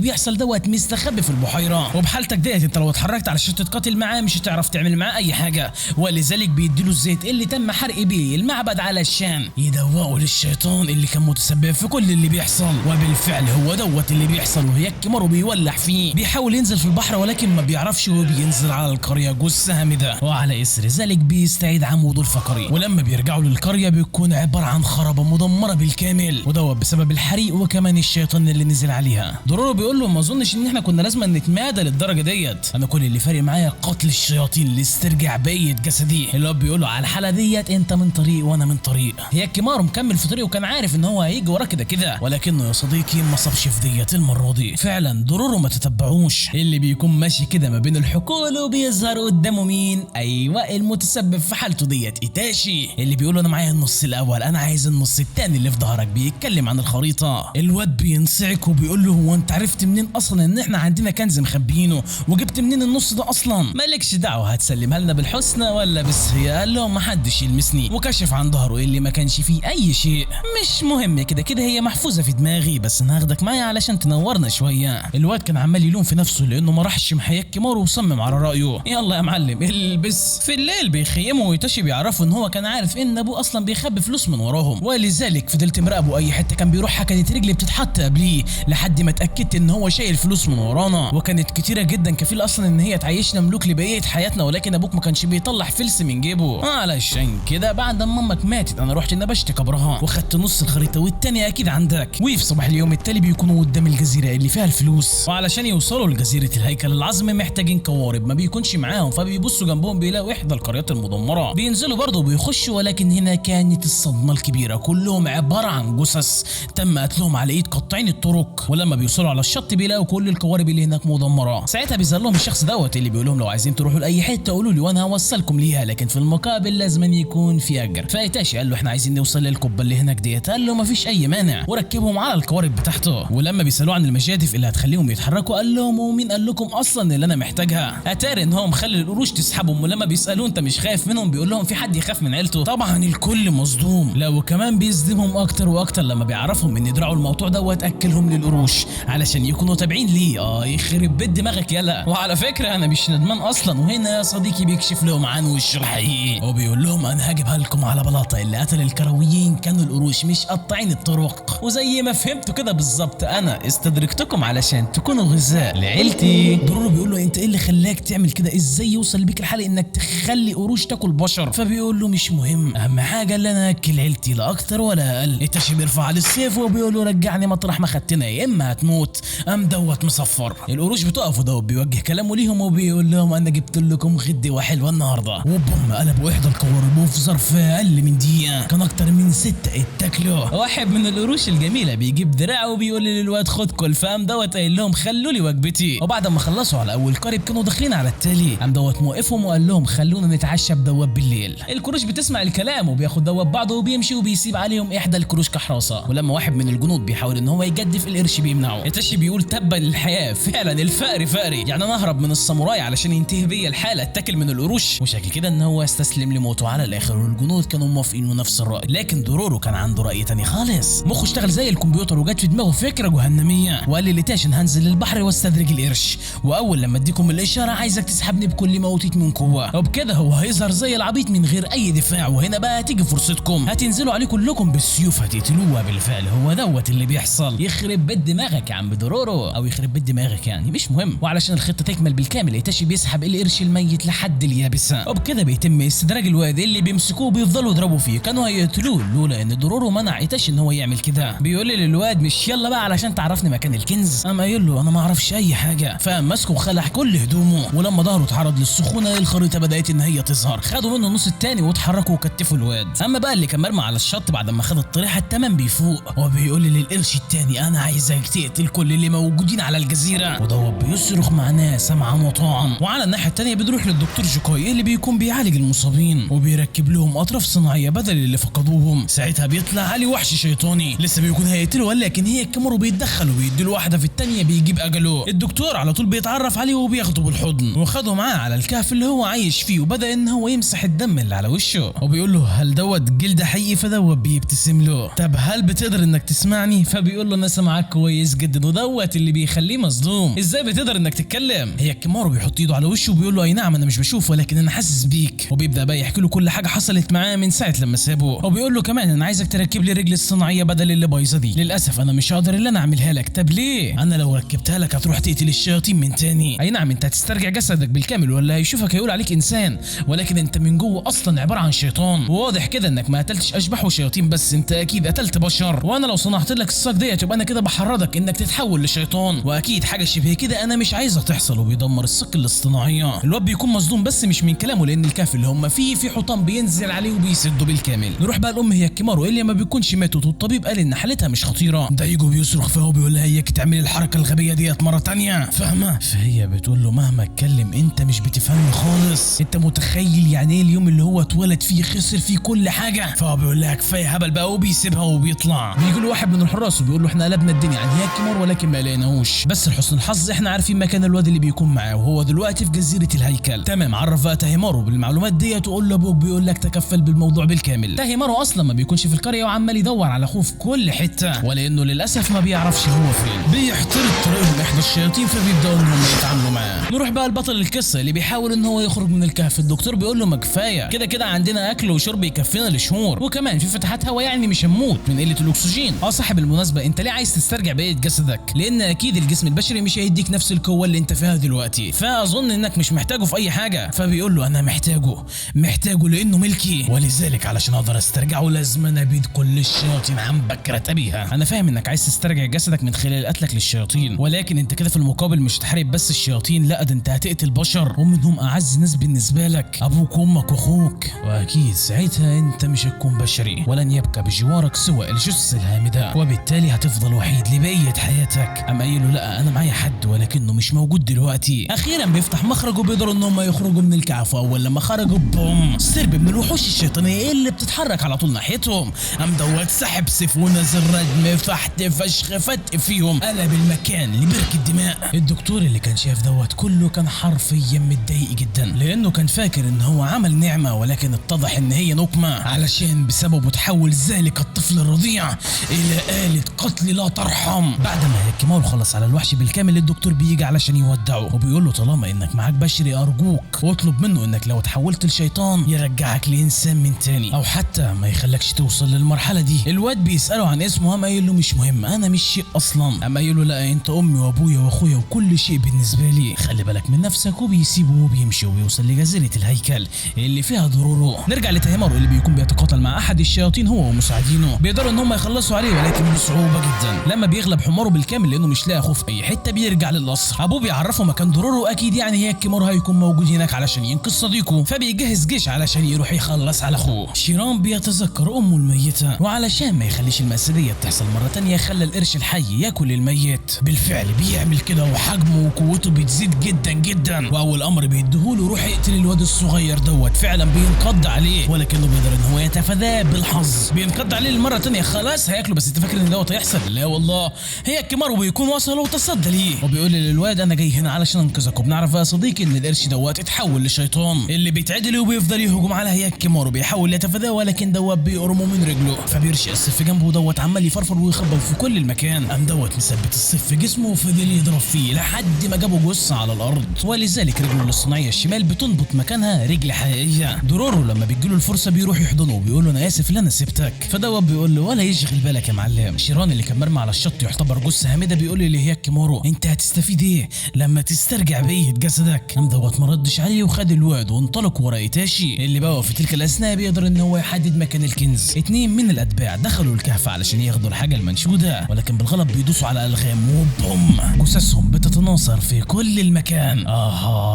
Speaker 1: بيحصل دوت مستخبي في البحيرة، وبحالتك ديت انت لو اتحركت علشان تتقاتل معاه مش هتعرف تعمل معاه اي حاجة، ولذلك بيديله الزيت اللي تم حرق بيه المعبد علشان يدوقه للشيطان اللي كان متسبب في كل اللي بيحصل. وبالفعل هو دوت اللي بيحصل، وهياكيمارو بيولع فيه، بيحاول ينزل في البحر ولكن ما بيعرفش، وبينزل على القرية جثة هامدة، وعلى اثر ذلك بيستعيد عموده الفقري. ولما بيرجعوا للقريه بيكون عبارة عن خرابه مدمرة بالكامل، ودوت بسبب الحريق وكمان الشيطان اللي نزل عليها. دورورو بيقول له ما اظنش ان احنا كنا لازم نتمادى للدرجة ديت، انا كل اللي فارق معايا قتل الشياطين لاسترجاع بقية جسدي. اللي هو بيقول له على الحالة ديت انت من طريق وانا من طريق. هياكيمارو مكمل في طريقه وكان عارف ان هو هيجي وراه كده كده، ولكنه يا صديقي ما صابش في ديت المرة دي. فعلا دورورو ما تتبعوش، اللي بيكون ماشي كده ما بين الحقول وبيظهر قدامه مين؟ ايوه المتسبب في حالته ديت ايتاشي، اللي بيقول انا معايا النص الاول، انا عايز النص الثاني اللي في ظهرك. بيتكلم عن الخريطة، الواد بينصعك وبيقول له هو انت عرفت منين اصلا ان احنا عندنا كنز مخبيينه، وجبت منين النص ده اصلا؟ مالكش دعوه، هتسلمها لنا بالحسنى ولا بالسيئة؟ قال لهم محدش يلمسني، وكشف عن ظهره اللي ما كانش فيه اي شيء. مش مهم كده كده هي محفوظة في دماغي، بس انا هاخدك معايا علشان تنورنا شوية. الواد كان عمال يلوم في نفسه لانه ما راحش مع هياكيمارو وصمم على رايه. يلا يا معلم البس. في الليل بيخيموا وإيتاشي بيعرفوا ان هو كان عارف ان ابوه اصلا بيخبي فلوس من وراهم، ولذلك فضلت مراقبة اي حتة كان بيروحها كانت رجلي بتتحط قبليه لحد ما اتاكدت ان هو شايل فلوس من ورانا، وكانت كتيرة جدا كفيله اصلا ان هي تعيشنا ملوك لبقية حياتنا، ولكن ابوك ما كانش بيطلع فلس من جيبه. علشان كده بعد ما امك ماتت انا رحت نبشت قبرها وخدت نص الخريطة والتاني اكيد عندك. وفي صباح اليوم التالي بيكونوا قدام الجزيرة اللي فيها الفلوس، وعلشان يوصلوا لجزيرة الهيكل العظمي محتاجين قوارب ما بيكونش معاهم، فبيبصوا جنبهم بيلاقوا احدى القريات المدمرة، بينزلوا برضه وبيخشوا، ولكن هنا كانت الصدمة الكبيرة، كلهم عبارة عن جثث تم قتلهم على ايد قاطعين الطرق. ولما بيوصلوا على الشط بيلاقوا كل القوارب اللي هناك مدمرة. ساعتها بيظهر لهم الشخص دوت اللي بيقول لهم لو عايزين تروحوا لاي حتة قولوا لي وانا هوصلكم ليها، لكن في المقابل لازم يكون في اجر. فايتاشي قال له احنا عايزين نوصل للقبه اللي هناك ديت، قال له مفيش اي مانع، وركبهم على القوارب بتاعته. ولما بيسالوه عن المجادف اللي هتخليهم يتحركوا قال لهم ومين قال لكم اصلا اللي انا محتاجها؟ اتاري ان هو مخلي القروش تسحبهم. ولما بيسالوه انت مش خايف منهم بيقول لهم في حد يخاف من عيلته؟ طبعا الكل مصدوم. لا وكمان بيصدمهم اكتر واكتر لما بيعرفهم ان دراعه الموضوع دوت اكلهم للقروش علشان يكونوا تابعين ليه. يخرب بيت دماغك يلا. وعلى فكرة انا مش ندمان اصلا. وهنا يا صديقي بيكشف لهم عن وشه الحقيقي وبيقول لهم انا هجيبها لكم على بلاطة، اللي قتل الكرويين كانوا القروش مش قطاعين الطرق. وزي ما فهمتوا كده بالظبط انا استدركتكم علشان تكونوا غذاء لعيلتي. دورورو بيقول له انت ايه اللي خلاك تعمل كده؟ ازاي يوصل بيك الحال انك تخلي قروش تاكل بشر؟ فبيقول له مش مهم، اهم حاجة اللي انا اكل عيلتي لا اكتر ولا اقل. ايتاشي بيرفع على السيف وبيقول له رجعني مطرح ما خدتنا يا اما هتموت. قام دوت مصفر. القروش بتقف ودوت بيوجه كلامه ليهم وبيقول لهم انا جبت لكم غدوه حلوة النهارده. وبوم قلبوا احدى القوارب، وفي ظرف اقل من دقيقة كان اكتر من 6 اتاكلوا. واحد من القروش الجميلة بيجيب دراعه وبيقول للواد خد كل، فقام دوت قايل لهم خلوا لي وجبتي. وبعد ما خلصوا على اول قارب كانوا داخلين على التالي، قام دوت موقفهم وقال لهم خلونا نتعشى بدواب بالليل. القروش بتسمع الكلام وبياخد دواب بعضه وبيمشي وبيسيب عليهم احدى القروش كحراسه. ولما واحد من الجنود بيحاول ان هو يجدف القرش بيمنعه. ايتاشي بيقول بيقول تبا للحياة، فعلا الفقر فقري، يعني انا اهرب من الساموراي علشان ينتهي بيا الحالة اتاكل من القروش. وشكل كده ان هو استسلم لموته على الاخر، والجنود كانوا موافقين ونفس الراي. لكن دورورو كان عنده راي تاني خالص، مخه اشتغل زي الكمبيوتر وجت في دماغه فكرة جهنميه، وقال لإيتاشي هنزل البحر واستدرج القرش، واول لما اديكم الاشارة عايزك تسحبني بكل ما اوتيت من قوة، وبكده هو هيظهر زي العبيط من غير اي دفاع، وهنا بقى هتيجي فرصتكم، هتنزلوا عليه كلكم بالسيوف هتقتلوه. بالفعل هو دوت اللي بيحصل. يخرب بيت دماغك يا عم دورورو، او يخرب بيت دماغك يعني مش مهم. وعلشان الخطة تكمل بالكامل إيتاشي بيسحب القرش الميت لحد اليابسة، وبكده بيتم استدراج الواد اللي بيمسكوه بيفضلوا يضربوا فيه، كانوا هيقتلوه لولا ان دورورو منع إيتاشي ان هو يعمل كده. بيقول للواد مش يلا بقى علشان تعرفني مكان الكنز، قام قايل له انا ما اعرفش اي حاجة، فقام ماسكه وخلع كل هدومه، ولما ظهره اتعرض للسخونه الخريطة بدات ان هي تظهر، خدوا منه النص الثاني واتحركوا وكتفوا الواد. اما بقى اللي كان مرمى على الشط بعد ما خد الطريحه التمام بيفوق وبيقول للقرش الثاني انا عايزك تقتل كل اللي موجودين على الجزيرة، ودوت بيصرخ معناه سمعا وطاعا. وعلى الناحية الثانية بنروح للدكتور جوكاي اللي بيكون بيعالج المصابين وبيركب لهم اطراف صناعية بدل اللي فقدوهم. ساعتها بيطلع عليه وحش شيطاني لسه بيكون هيقتله، ولكن هياكيمارو بيتدخل وبيديله واحدة في الثانية بيجيب اجله. الدكتور على طول بيتعرف عليه وبياخده بالحضن وخده معاه على الكهف اللي هو عايش فيه، وبدا ان هو يمسح الدم اللي على وشه وبيقول له هل دوت جلد حقيقي؟ فدوت بيبتسم له. طب هل بتقدر انك تسمعني؟ فبيقول له انا سامعك كويس جدا، ودوت اللي بيخليه مصدوم، ازاي بتقدر انك تتكلم؟ هياكيمارو بيحط ايده على وشه وبيقول له اي نعم انا مش بشوف ولكن انا حاسس بيك، وبيبدا بقى يحكي له كل حاجة حصلت معاه من ساعة لما سابه، وبيقول له كمان انا عايزك تركب لي رجل الصناعية بدل اللي بايظة دي، للاسف انا مش هقدر اللي انا اعملها لك. طب ليه؟ انا لو ركبتها لك هتروح تقتل الشياطين من تاني، اي نعم انت هتسترجع جسدك بالكامل ولا هيشوفك هيقول عليك انسان، ولكن انت من جوه اصلا عبارة عن شيطان، وواضح كده انك ما قتلتش اشباح وشياطين بس، انت اكيد قتلت بشر، وانا لو صنعت لك الصاج ديت يبقى انا كده بحرضك انك تتحول لشيطان، واكيد حاجة شبه كده انا مش عايزها تحصل. وبيدمر الصاج الاصطناعيه. الواد بيكون مصدوم بس مش من كلامه، لان الكهف اللي هم فيه في حيطان بينزل عليه وبيسده بالكامل. نروح بقى الام هياكيمارو اللي ما بيكونش ماتت والطبيب قال ان حالتها مش خطيرة. دايجو بيصرخ فيها وبيقول لها اياك تعملي الحركة الغبية ديت مرة تانية، فاهمه؟ فهي بتقول له مهما اتكلم انت مش بتفهمني خالص، انت متخيل يعني ايه اليوم اللي هو اتولد فيه خسر فيه كل حاجة؟ فهو بيقول لها كفاية هبل بقى وبيسيبها وبيطلع. بيجي له واحد من الحراس وبيقول له احنا قلبنا الدنيا عن هياكيمارو ولكن ما لقيناهوش، بس لحسن الحظ احنا عارفين مكان الواد اللي بيكون معاه وهو دلوقتي في جزيرة الهيكل. تمام، عرف بقى تاهيمارو بالمعلومات ديت وقول له ابوك بيقول لك تكفل بالموضوع بالكامل. تاهيمارو اصلا ما بيكونش في القرية وعمال يدور على اخوه في كل حتة، ولانه للاسف ما بيعرفش هو فين. بيحترق طريقهم احدى الشياطين فبيبداوا ان هم يتعاملوا معاه. نروح بقى لبطل القصة اللي بيحاول ان هو يخرج من الكهف. الدكتور بيقول له ما كفاية كده كده عندنا اكل وشرب يكفينا لشهور، وكمان في فتحات هواء يعني مش هنموت من قلة الاكسجين. صح بالمناسبة انت ليه عايز تسترجع بقية جسدك؟ لان اكيد الجسم البشري مش هيديك نفس القوة اللي انت فيها دلوقتي، فاظن انك مش محتاجه في اي حاجة. فبيقول له انا محتاجه، محتاجه لانه ملكي، ولذلك علشان اقدر استرجعه لازم انا ابيد كل الشياطين عن بكره ابيها. انا فاهم انك عايز تسترجع جسدك من خلال قتلك للشياطين، ولكن انت كده في المقابل مش هتحارب بس الشياطين، لا ده انت هتقتل بشر ومنهم اعز ناس بالنسبة لك، ابوك وامك واخوك، واكيد ساعتها انت مش هتكون بشري ولن يبقى بجوارك سوى الجثث الهامده، وبالتالي هتفضل وحيد لبقية حياتك. قام قايل له لا انا معايا حد ولكنه مش موجود دلوقتي. اخيرا بيفتح مخرج وبيقدروا ان هم يخرجوا من الكهف، واول لما خرجوا بوم سرب من الوحوش الشيطانية اللي بتتحرك على طول ناحيتهم. قام دوت سحب سيف ونزل ردم فحت فشخ فتق فيهم، قلب المكان لبركه دماء. الدكتور اللي كان شايف دوت كله كان حرفيا متضايق جدا، لانه كان فاكر ان هو عمل نعمه ولكن اتضح ان هي نقمه، علشان بسببه تحول ذلك الطفل الرضيع الى آلة قتل لا ترحم. بعد ما هياكيمارو خلص على الوحش بالكامل الدكتور بيجي علشان يودعه وبيقول له طالما انك معاك بشري ارجوك، واطلب منه انك لو تحولت لشيطان يرجعك لانسان من تاني، او حتى ما يخلكش توصل للمرحلة دي. الواد بيساله عن اسمه، قام قايل له مش مهم انا مش شيء اصلا. قام قايل له لا انت امي وابويا واخويا وكل شيء بالنسبة لي، خلي بالك من نفسك. وبيسيبه وبيمشي وبيوصل لجزيرة الهيكل اللي فيها دورورو. نرجع لتاهيمارو اللي بيكون بيتقاتل مع احد الشياطين هو ومساعدينه، بيقدروا ان هم يخلصوا عليه ولكن بصعوبة جدا. لما بيغلب حماره بالكامل لانه مش لاقي اخوه في اي حتة بيرجع للقصر. ابوه بيعرفه مكان دورورو، اكيد يعني هياكيمارو هيكون موجود هناك علشان ينقذ صديقه، فبيجهز جيش علشان يروح يخلص على اخوه. شيران بيتذكر امه الميتة، وعلشان ما يخليش المأساة دي تحصل مرة تانية خلى القرش الحي ياكل الميت. بالفعل بيعمل كده وحجمه وقوته بتزيد جدا جدا، واول امر بيديهوله روح اقتل الواد الصغير دوت. فعلا بينقض عليه ولكنه بيقدر ان هو يتفاداه بالحظ. بينقض عليه المرة الثانية، خلاص هياكله، بس انت فاكر ان دوت هيحصل؟ لا والله، هياكيمارو بيكون بيكون وصل وتصدى ليه وبيقول للواد انا جاي هنا علشان انقذك. وبنعرف يا صديقي ان القرش دوت اتحول لشيطان اللي بيتعدل وبيفضل يهجم على هياكيمارو، بيحاول يتفاداه ولكن دوت بيقرمه من رجله، فبيرشق السيف في جنبه ودوت عمال يفرفر ويخبط في كل المكان. قام دوت مثبت السيف في جسمه وفضل يضرب فيه لحد ما جابه جثة على الارض، ولذلك رجله الصناعية الشمال بتنبط مكانها رجل حقيقية. دورورو لما بيجيله الفرصة بيروح يحضنه وبيقول له انا اسف ان انا سبتك، فدوت بيقول له ولا يشغل بالك يا معلم. شيران اللي كان مرمي على الشط يعتبر جثة هامدة بيقول لهياكيمارو انت هتستفيد ايه لما تسترجع بقية جسدك؟ قام دوت ما ردش عليه وخد الواد وانطلق ورا ايتاشي اللي بقى في تلك الاثناء بيقدر ان هو يحدد مكان الكنز. 2 من الاتباع دخلوا الكهف علشان ياخدوا الحاجة المنشودة، ولكن بالغلط بيدوسوا على الغام وبوم جثثهم بتتناثر في كل المكان.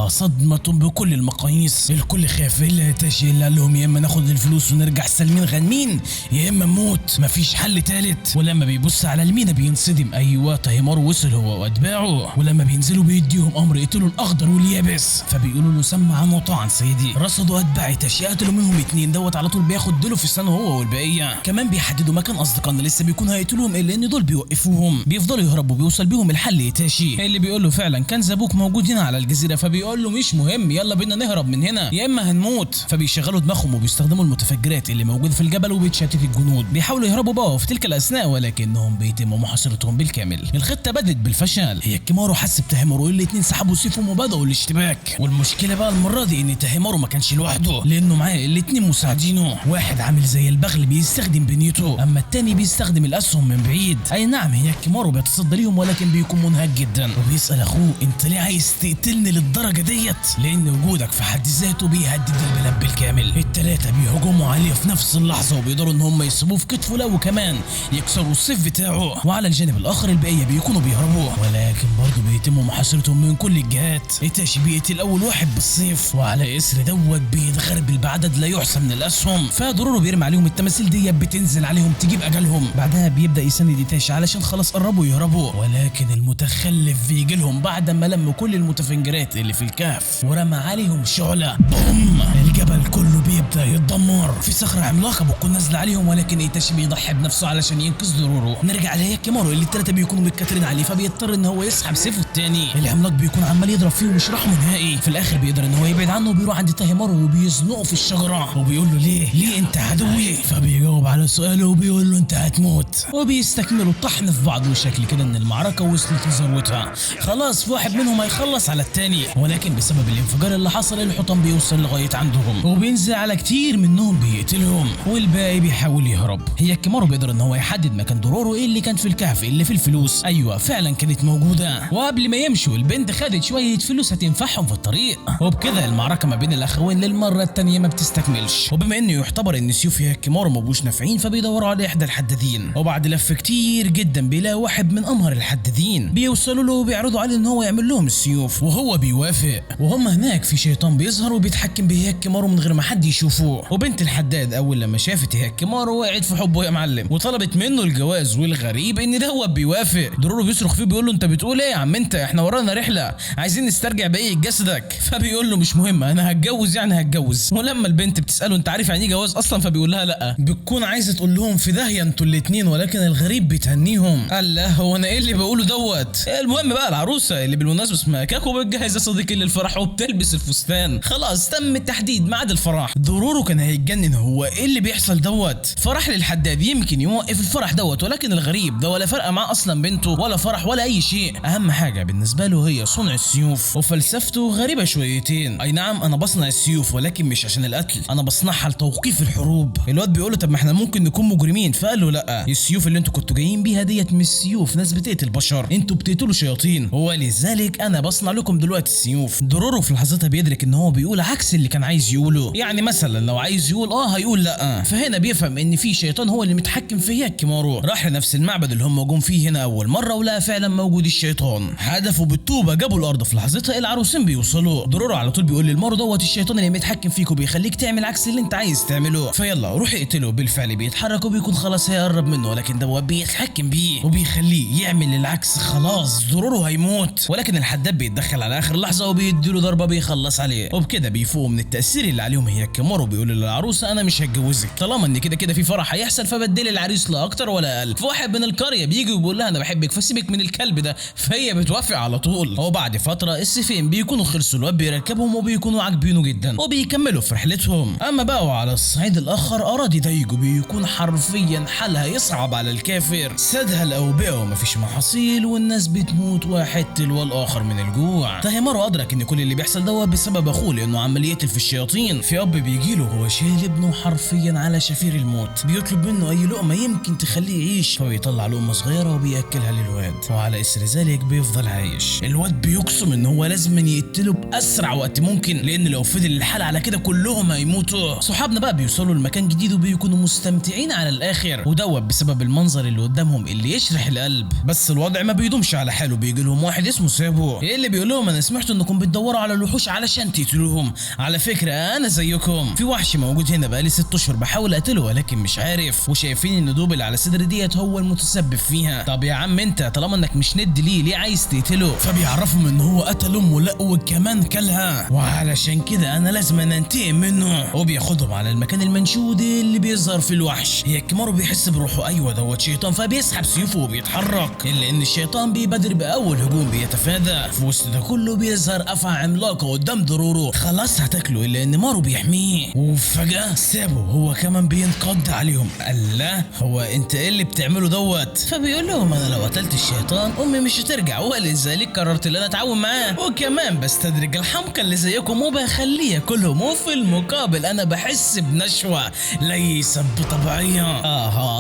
Speaker 1: صدمة بكل المقاييس، الكل خاف الا ايتاشي اللي قال لهم يا اما ناخد الفلوس ونرجع سالمين غانمين يا اما نموت، مفيش حل تالت. ولما بيبص على المينا بينصدم، ايوه تاهيمارو وصل هو واتباعه. ولما بينزلوا بيديهم امر يقتلوا الاخضر واليابس، فبيقولوا له سمعا وطاعا سيدي. رصدوا اتباع ايتاشي قتلوا منهم 2، دوت على طول بياخد ديله في السنة هو والبقية. كمان بيحددوا مكان اصدقائنا لسه بيكون هيقتلوهم الا ان دول بيوقفوهم، بيفضلوا يهربوا. بيوصل بيهم الحل ايتاشي اللي بيقول له فعلا كنز ابوك موجود هنا على الجزيرة، فبيقول له مش مهم يلا بينا نهرب من هنا يا اما هنموت. فبيشغلوا دماغهم وبيستخدموا المتفجرات اللي موجودة في الجبل وبيتشتت الجنود، بيحاولوا يهربوا بقى في تلك الاثناء ولكنهم بيتم محاصرتهم بالكامل. الخطة بدت بالفشل، هياكيمارو حس بتاهيمارو الاثنين سحبوا سيفهم وبداوا الاشتباك. والمشكلة بقى المرة دي ان تاهيمارو ما كانش لوحده لانه معاه الاثنين مساعدينه، واحد عامل زي البغل بيستخدم بنيته اما الثاني بيستخدم الاسهم من بعيد. اي نعم هياكيمارو بيتصدى ليهم ولكن بيكون منهك جدا، وبيسال اخوه انت ليه عايز تقتلني للدرجة ديت؟ لان وجودك في حد ذاته بيهدد البلاد بالكامل. الثلاثة بيهجموا عليه في نفس اللحظة وبيقدروا ان هم يصيبوه في كتفه لو كمان يكسروا السيف بتاعه. وعلى الجانب الاخر البقية بيكونوا بيهربوا ولكن برضه بيتم محاصرتهم من كل الجهات. ايتاشي بيقتل اول واحد بالسيف وعلى اثر دوت بيتغربل بعدد لا يحصى من الاسهم، فدورورو بيرمي عليهم التماثيل دي بتنزل عليهم تجيب اجلهم. بعدها بيبدا يسند ايتاشي علشان خلاص قربوا يهربوا، ولكن المتخلف بيجي لهم بعد ما لم كل المتفجرات اللي في الكهف ورمى عليهم شعله، بوم الجبل كله بيبدا يتدمر. في صخرة عملاقة بتكون نازله عليهم ولكن ايتاشي بيضحي بنفسه علشان ينقذ دورورو. نرجع لهياكيمارو اللي الثلاثة بيكونوا متكترين عليه، فبيضطر ان هو يسحب سيفه الثاني. العملاق بيكون عمال يضرب فيه ومش رحمه نهائي. في الاخر بيقدر ان هو يبعد عنه وبيروح عند تاهيمارو وبيزنقه في الشجرة وبيقول له ليه انت عدوي؟ فبيجاوب على سؤاله وبيقول له انت هتموت. وبيستكملوا الطحن في بعض، وشكل كده ان المعركة وصلت لذروتها، خلاص في واحد منهم هيخلص على الثاني، ولكن بسبب الانفجار اللي حصل الحطام بيوصل لغاية عندهم وبينزل على كتير منهم بيقتلهم والباقي بيحاول يهرب. هياكيمارو بيقدر ان هو يحدد مكان دورورو اللي كان في الكهف اللي في الفلوس، ايوه فعلا كانت موجودة. وقبل ما يمشوا البنت خدت شوية فلوس هتنفعهم في الطريق. وبكده المعركة ما بين الاخوين للمرة الثانية ما بتستكملش. وبما انه يعتبر ان سيوف هياكيمارو ما بوش نافعين فبيدوروا على احدى الحدادين، وبعد لف كتير جدا بيلاقي واحد من امهر الحدادين، بيوصلوا له وبيعرضوا عليه ان هو يعمل لهم السيوف وهو بيوافق. وهم هناك في شيطان بيظهر وبيتحكم بهياكيمارو من غير ما حد يشوفه. وبنت الحداد اول لما شافت هياكيمارو وقعت في حبه يا معلم وطلبت منه الجواز، والغريب ان دوت بيوافق. دورورو بيصرخ فيه بيقول له انت بتقول ايه يا عم انت، احنا ورانا رحله عايزين نسترجع بقية جسدك. فبيقول له مش مهم انا هتجوز يعني هتجوز. ولما البنت بتساله انت عارف يعني ايه جواز اصلا، فبيقول لها لا، بتكون عايزه تقول لهم في داهية انتوا الاثنين، ولكن الغريب بتهنيهم. قال لا هو انا ايه اللي بقوله دوت. المهم بقى العروسة اللي بالمناسبة اسمها كاكو بتجهز يا صديقي للفرح وبتلبس الفستان، خلاص تم تحديد ميعاد الفرح. دورورو كان هيتجنن هو ايه اللي بيحصل دوت. فرح للحداد يمكن يوقف الفرح دوت، ولكن الغريب ده ولا فرقه معاه اصلا بنته ولا فرح ولا اي شيء. اهم حاجة بالنسبة له هي صنع السيوف، وفلسفته غريبة شويتين. اي نعم انا بصنع السيوف ولكن مش عشان القتل، انا بصنعها لتوقيف الحروب. الواد بيقول له طب ما احنا ممكن نكون مجرمين، فقال له لا، السيوف اللي انتوا كنتوا جايين بيها ديت مش سيوف ناس بتقتل بشر، انتوا بتقتلوا شياطين، ولذلك انا بصنع لكم دلوقتي السيوف. دورورو في لحظتها بيدرك ان هو بيقول عكس اللي كان عايز يقوله، يعني مثلا لو عايز يقول هيقول لا. فهنا بيفهم ان في شيطان هو اللي متحكم في هياكيمارو. راح لنفس المعبد اللي هم جم فيه هنا اول مرة ولقى فعلا موجود الشيطان، هدفوا بالطوبه جابوا الارض. في لحظتها العروسين بيوصلوا. دورورو على طول بيقول للمارو دوت الشيطان اللي متحكم فيك وبيخليك تعمل عكس اللي انت عايز تعمله، فيلا روح اقتله. بالفعل بيتحرك وبيكون خلاص هيقرب منه، ولكن دوت بيتحكم بيه وبيخليه يعمل العكس. خلاص دورورو هيموت، ولكن الحداد بيتدخل على اخر لحظة وبيديله ضربه بيخلص عليه. وبكده بيفوقوا من التاثير اللي عليهم هياكيمارو هيكيمارو بيقول للعروسه انا مش هتجوزك طالما ان كده كده في فرح هيحصل، فبدلي العريس لا اكتر ولا اقل. فواحد من القرية بيجي وبيقول لها انا بحبك فسيبك من الكلب ده، فهي بتوافق على طول. وبعد فترة السيفين بيكونوا خلصوا، الواد بيركبهم وبيكونوا عاجبينه جدا وبيكملوا في رحلتهم. اما بقى وعلى الصعيد الاخر اراضي دايجو بيكون حرفيا حالها يصعب على الكافر، سادها الاوبئة ومفيش محاصيل والناس بتموت واحد تلو الاخر من الجوع. تاهيمارو ادرك ان كل اللي بيحصل ده بسبب اخوه لانه عمال يقتل في الشياطين. في اب بيجيله وهو شايل ابنه حرفيا على شفير الموت، بيطلب منه اي لقمة يمكن تخليه يعيش، فبيطلع لقمة صغيرة وبياكلها للواد، وعلى اثر ذلك بيفضل عايش. الواد بيقسم ان هو لازم يقتله باسرع وقت ممكن، لان لو فضل الحال على كده كلهم هيموتوا. صحابنا بقى بيوصلوا لمكان جديد وبيكونوا مستمتعين على الاخر، ودوت بسبب المنظر اللي قدامهم اللي يشرح القلب. بس الوضع ما بيدومش على حاله، بيجي لهم واحد اسمه سابو اللي بيقول لهم انا سمعت انكم بتدوروا على الوحوش علشان تقتلوهم، على فكرة انا زيكم، في وحش موجود هنا بقالي 6 اشهر بحاول اقتله ولكن مش عارف، وشايفين ان دوب اللي على صدر ديت هو المتسبب فيها. طب يا عم انت طالما انك مش ند ليه عايز تقتله؟ فبيعرفهم ان هو قتل امه، لا وكمان كلها، وعلشان كده انا لازم انتقم منه. وبياخدهم على المكان المنشود اللي بيظهر في الوحش. هيكيمارو بيحس بروحه ايوه دوت شيطان، فبيسحب سيوفه وبيتحرك، الا ان الشيطان بيبادر باول هجوم بيتفادى. في وسط ده كله بيظهر افعى عملاقة قدام ضروره، خلاص هتاكله، الا ان مارو بيحميه. وفجاة سابه هو كمان بينقض عليهم. الله، هو انت ايه اللي بتعمله دوت؟ فبيقول لهم انا لو قتلت الشيطان امي مش هترجع، ولذلك قررت ان انا اتعاون معاه، وكمان بستدرج الحمقى اللي زيكم وبخليه ياكلهم، وفي المقابل انا بحس بنشوه ليست بطبيعيه.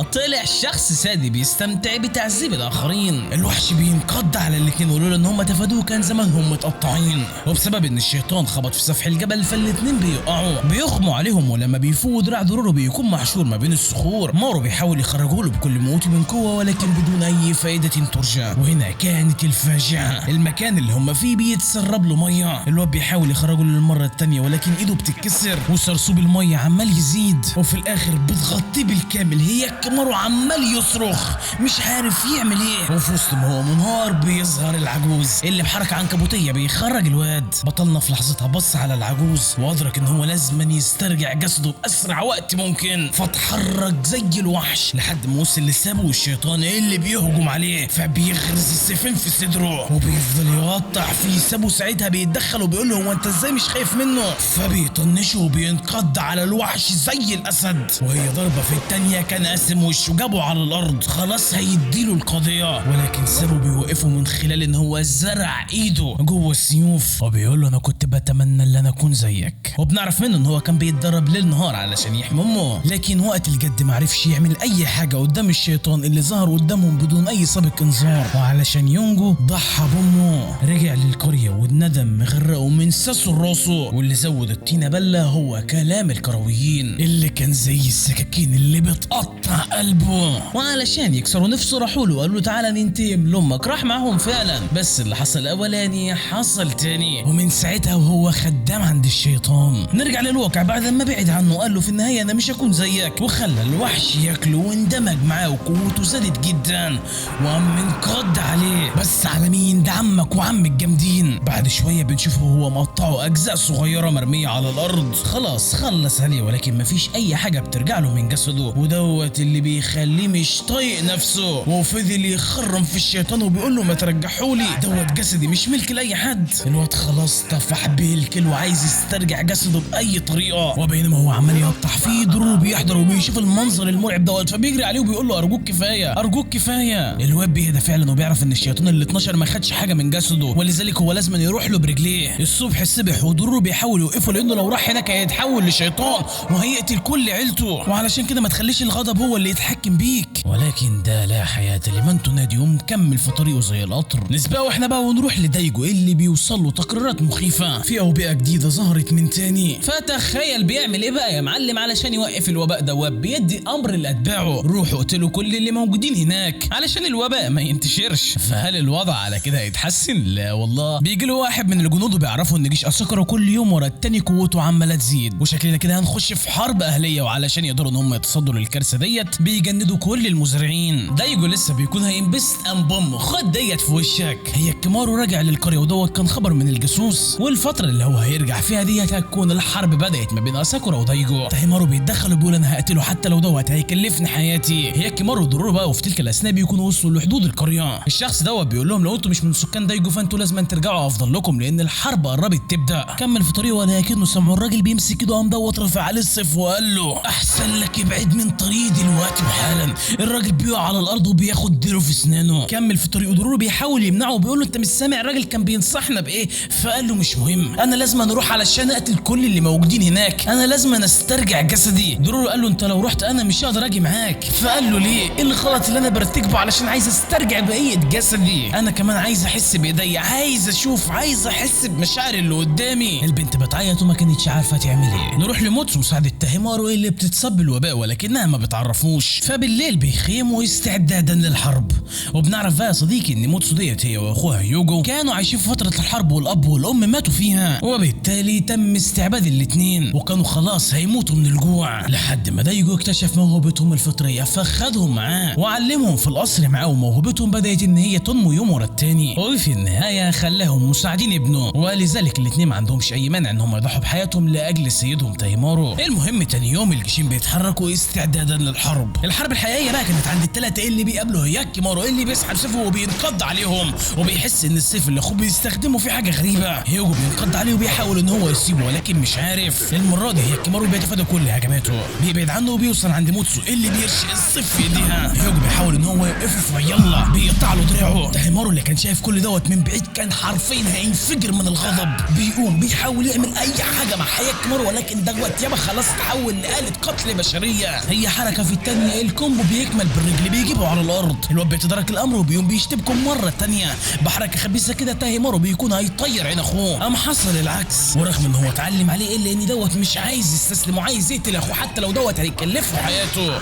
Speaker 1: طلع شخص سادي بيستمتع بتعذيب الاخرين. الوحش بينقض على الاثنين ولولا ان هم تفادوه كان زمانهم متقطعين. وبسبب ان الشيطان خبط في سفح الجبل فالاثنين بيقعوا، بيغموا عليهم، ولما بيفوقوا دراع ضروره بيكون محشور ما بين الصخور. مارو بيحاول يخرجه له بكل موته من قوة ولكن بدون اي فائدة ترجى. وهنا كانت الفاجعة، المكان اللي هم فيه بيتسرب له مية. الواد بيحاول يخرجه للمرة الثانية ولكن ايده بتتكسر وسرسوب المية عمال يزيد، وفي الاخر بتغطيه بالكامل. هيكيمارو عمال يصرخ مش عارف يعمل ايه. وفي وسط ما هو منهار بيظهر العجوز اللي بحركة عنكبوتيه بيخرج الواد. بطلنا في لحظتها بص على العجوز وادرك ان هو لازم يسترجع جسده باسرع وقت ممكن، فتحرك زي الوحش لحد ما وصل لسابه والشيطان اللي بيهجم عليه، فبيغرز السيفين في صدره وبيفضل يقطع فيه. سابه ساعتها بيتدخل وبيقول له هو انت ازاي مش خايف منه؟ فبيطنشه وبينقض على الوحش زي الاسد، وهي ضربه في التانية كان قاسم وشه جابه على الارض، خلاص هيديله القضية، ولكن سابه بيوقفه من خلال ان هو زرع ايده جوه السيوف وبيقول له انا كنت بتمنى ان انا اكون زيك. وبنعرف منه ان هو كان بيتدرب ليل نهار علشان يحمي امه، لكن وقت الجد معرفش يعمل اي حاجة قدام الشيطان اللي ظهر قدامهم بدون اي سابق انذار، وعلشان ينجو ضحى بامه. رجع للقريه والندم مغرقة من ساسه لراسه، واللي زود الطينه بله هو كلام الكرويين اللي كان زي السكاكين اللي بتقطع قلبه. وعلشان يكسروا نفسه راحوا له وقالوا له تعالى ننتقم لامك، راح معاهم فعلا، بس اللي حصل اولاني حصل تاني، ومن ساعتها وهو خدام عند الشيطان. نرجع للواقع، بعد ما بعد عنه قال له في النهاية انا مش هكون زيك، وخلى الوحش ياكله واندمج معاه وقوته زادت جدا وقام منقض عليه. بس على مين؟ ده عمك وعم الجامدين. بعد شوية بنشوفه هو مقطعه اجزاء صغيرة مرمية على الارض، خلاص خلص عليه، ولكن مفيش اي حاجة بترجع له من جسده، ودوت اللي بيخليه مش طايق نفسه، وفضل يخرم في الشيطان وبيقول له ما ترجحولي دوت جسدي مش ملك لاي حد. الواد خلاص طفح به الكل وعايز يسترجع جسده باي طريقه، وبينما هو عمال يقطع فيه ضروب بيحضر وبيشوف المنظر المرعب دوت، فبيجري عليه وبيقول له ارجوك كفاية ارجوك كفاية. الواد بيهدى فعلا وبيعرف ان الشيطان ال 12 ما خدش حاجة من جسده، ولذلك هو لازم يروح له برجليه. الصبح الصبح ودرو بيحاول يوقفه لانه لو راح هناك هيتحول لشيطان وهيقتل كل عيلته، وعلشان كده ما تخليش الغضب هو اللي يتحكم بيك. ولكن ده لا حياة لمن تنادي، ومكمل في طريقه زي القطر. نسبقه احنا بقى ونروح لدايجو اللي بيوصل له تقريرات مخيفة في اوبئه جديدة ظهرت من تاني. فتخيل بيعمل ايه بقى يا معلم علشان يوقف الوباء دوت؟ بيدي امر لاتباعه روحوا اقتلوا كل اللي موجودين هناك علشان الوباء ما ينتشرش. فهل الوضع على كده هيتحسن؟ لا والله. بيجي له واحد من الجنود وبيعرفوا ان جيش اساكرا كل يوم ورا التاني قوته عماله تزيد، وشكلنا كده هنخش في حرب اهليه، وعلشان يقدروا ان هم يتصدوا للكارثه ديت بيجندوا كل المزارعين. دايجو لسه بيكون هينبسط ام بوم خد ديت في وشك. هيكيمارو راجع للقريه ودوت كان خبر من الجاسوس، والفترة اللي هو هيرجع فيها ديت هتكون الحرب بدات بدات ما بين اساكورا ودايجو. تاهيمارو بيتدخل وبيقول انا هقتله حتى لو دوت هيكلفني حياتي. هياكيمارو ودورورو بقى وفي تلك الاثناء بيكونوا وصلوا لحدود القرية. الشخص دوت بيقول لهم لو انتوا مش من سكان دايجو فانتوا لازم ترجعوا افضل لكم لان الحرب قربت تبدا. كمل في طريقه ولكنه سمعوا الراجل بيمسك ايده، قام دوت رافع عليه السيف وقال له احسن لك ابعد من طريقي دلوقتي وحالا. الراجل بيقع على الارض وبياخد ديله في اسنانه. كمل في طريقه، دورورو بيحاول يمنعه وبيقول له انت مش سامع الراجل كان بينصحنا بايه؟ فقال له مش مهم، انا لازم اروح علشان اقتل كل اللي موجودين هناك، انا لازم استرجع جسدي. دورورو قال له انت لو رحت انا مش هقدر اجي معاك. فقال له ليه؟ ايه الغلط اللي انا برتكبه علشان عايز استرجع بقية جسدي؟ انا كمان عايز احس بايدي، عايز اشوف، عايز احس بمشاعر اللي قدامي. البنت بتعيط وما كانتش عارفه تعمل ايه. نروح لموتسو مساعدة تاهيمارو اللي بتتصاب بالوباء ولكنها ما بتعرفوش. فبالليل بيخيموا استعدادا للحرب. وبنعرف بقى يا صديقي ان موتسو ديت هي واخوها هيوجو كانوا عايشين في فترة الحرب والاب والام ماتوا فيها، وبالتالي تم استعباد الاثنين وكانوا خلاص هيموتوا من الجوع، لحد ما دايجو اكتشف موهبتهم الفطرية فخدهم معاه وعلمهم في القصر معاه، وموهبتهم بدات ان هي تنمو يوم ورا التاني، وفي النهاية خلاهم مساعدين ابنه، ولذلك الاثنين ما عندهمش اي مانع ان هم يضحوا بحياتهم لاجل سيدهم تاهيمارو. المهم تاني يوم الجيشين بيتحركوا استعدادا للحرب. الحرب الحقيقية بقى كانت عند الثلاثة اللي بيقابلوا هياكيمارو اللي بيسحب سيفه وبينقض عليهم، وبيحس ان السيف اللي اخوه بيستخدمه في حاجة غريبة. هيوجو بينقض عليه وبيحاول ان هو يسيبه ولكن مش عارف. المرة دي هياكيمارو بيتفادى كل هجماته، بيبعد عنه وبيوصل عند موتسو اللي بيرشق السيف في ايديها. هيوجو بيحاول ان هو يوقفه فيلا بيقطع له دراعه. تاهيمارو اللي كان شايف كل دوت من بعيد كان حرفيا هينفجر من الغضب. بيقوم بيحاول يعمل اي حاجة مع هياكيمارو ولكن دوت يابا خلاص تحول لآلة قتل بشرية. هي حركة في الثانية ال combo بيكمل بالرجل بيجيبه على الارض. الواد بيتدارك الامر وبيقوم بيشتبكم مرة ثانية بحركة خبيثة كده. تاهيمارو بيكون هيطير عين اخوه، قام حصل العكس. ورغم ان هو اتعلم عليه الا ان دوت مش عايز يستسلم وعايز يقتل اخوه حتى لو دوت هيكلفه حياته.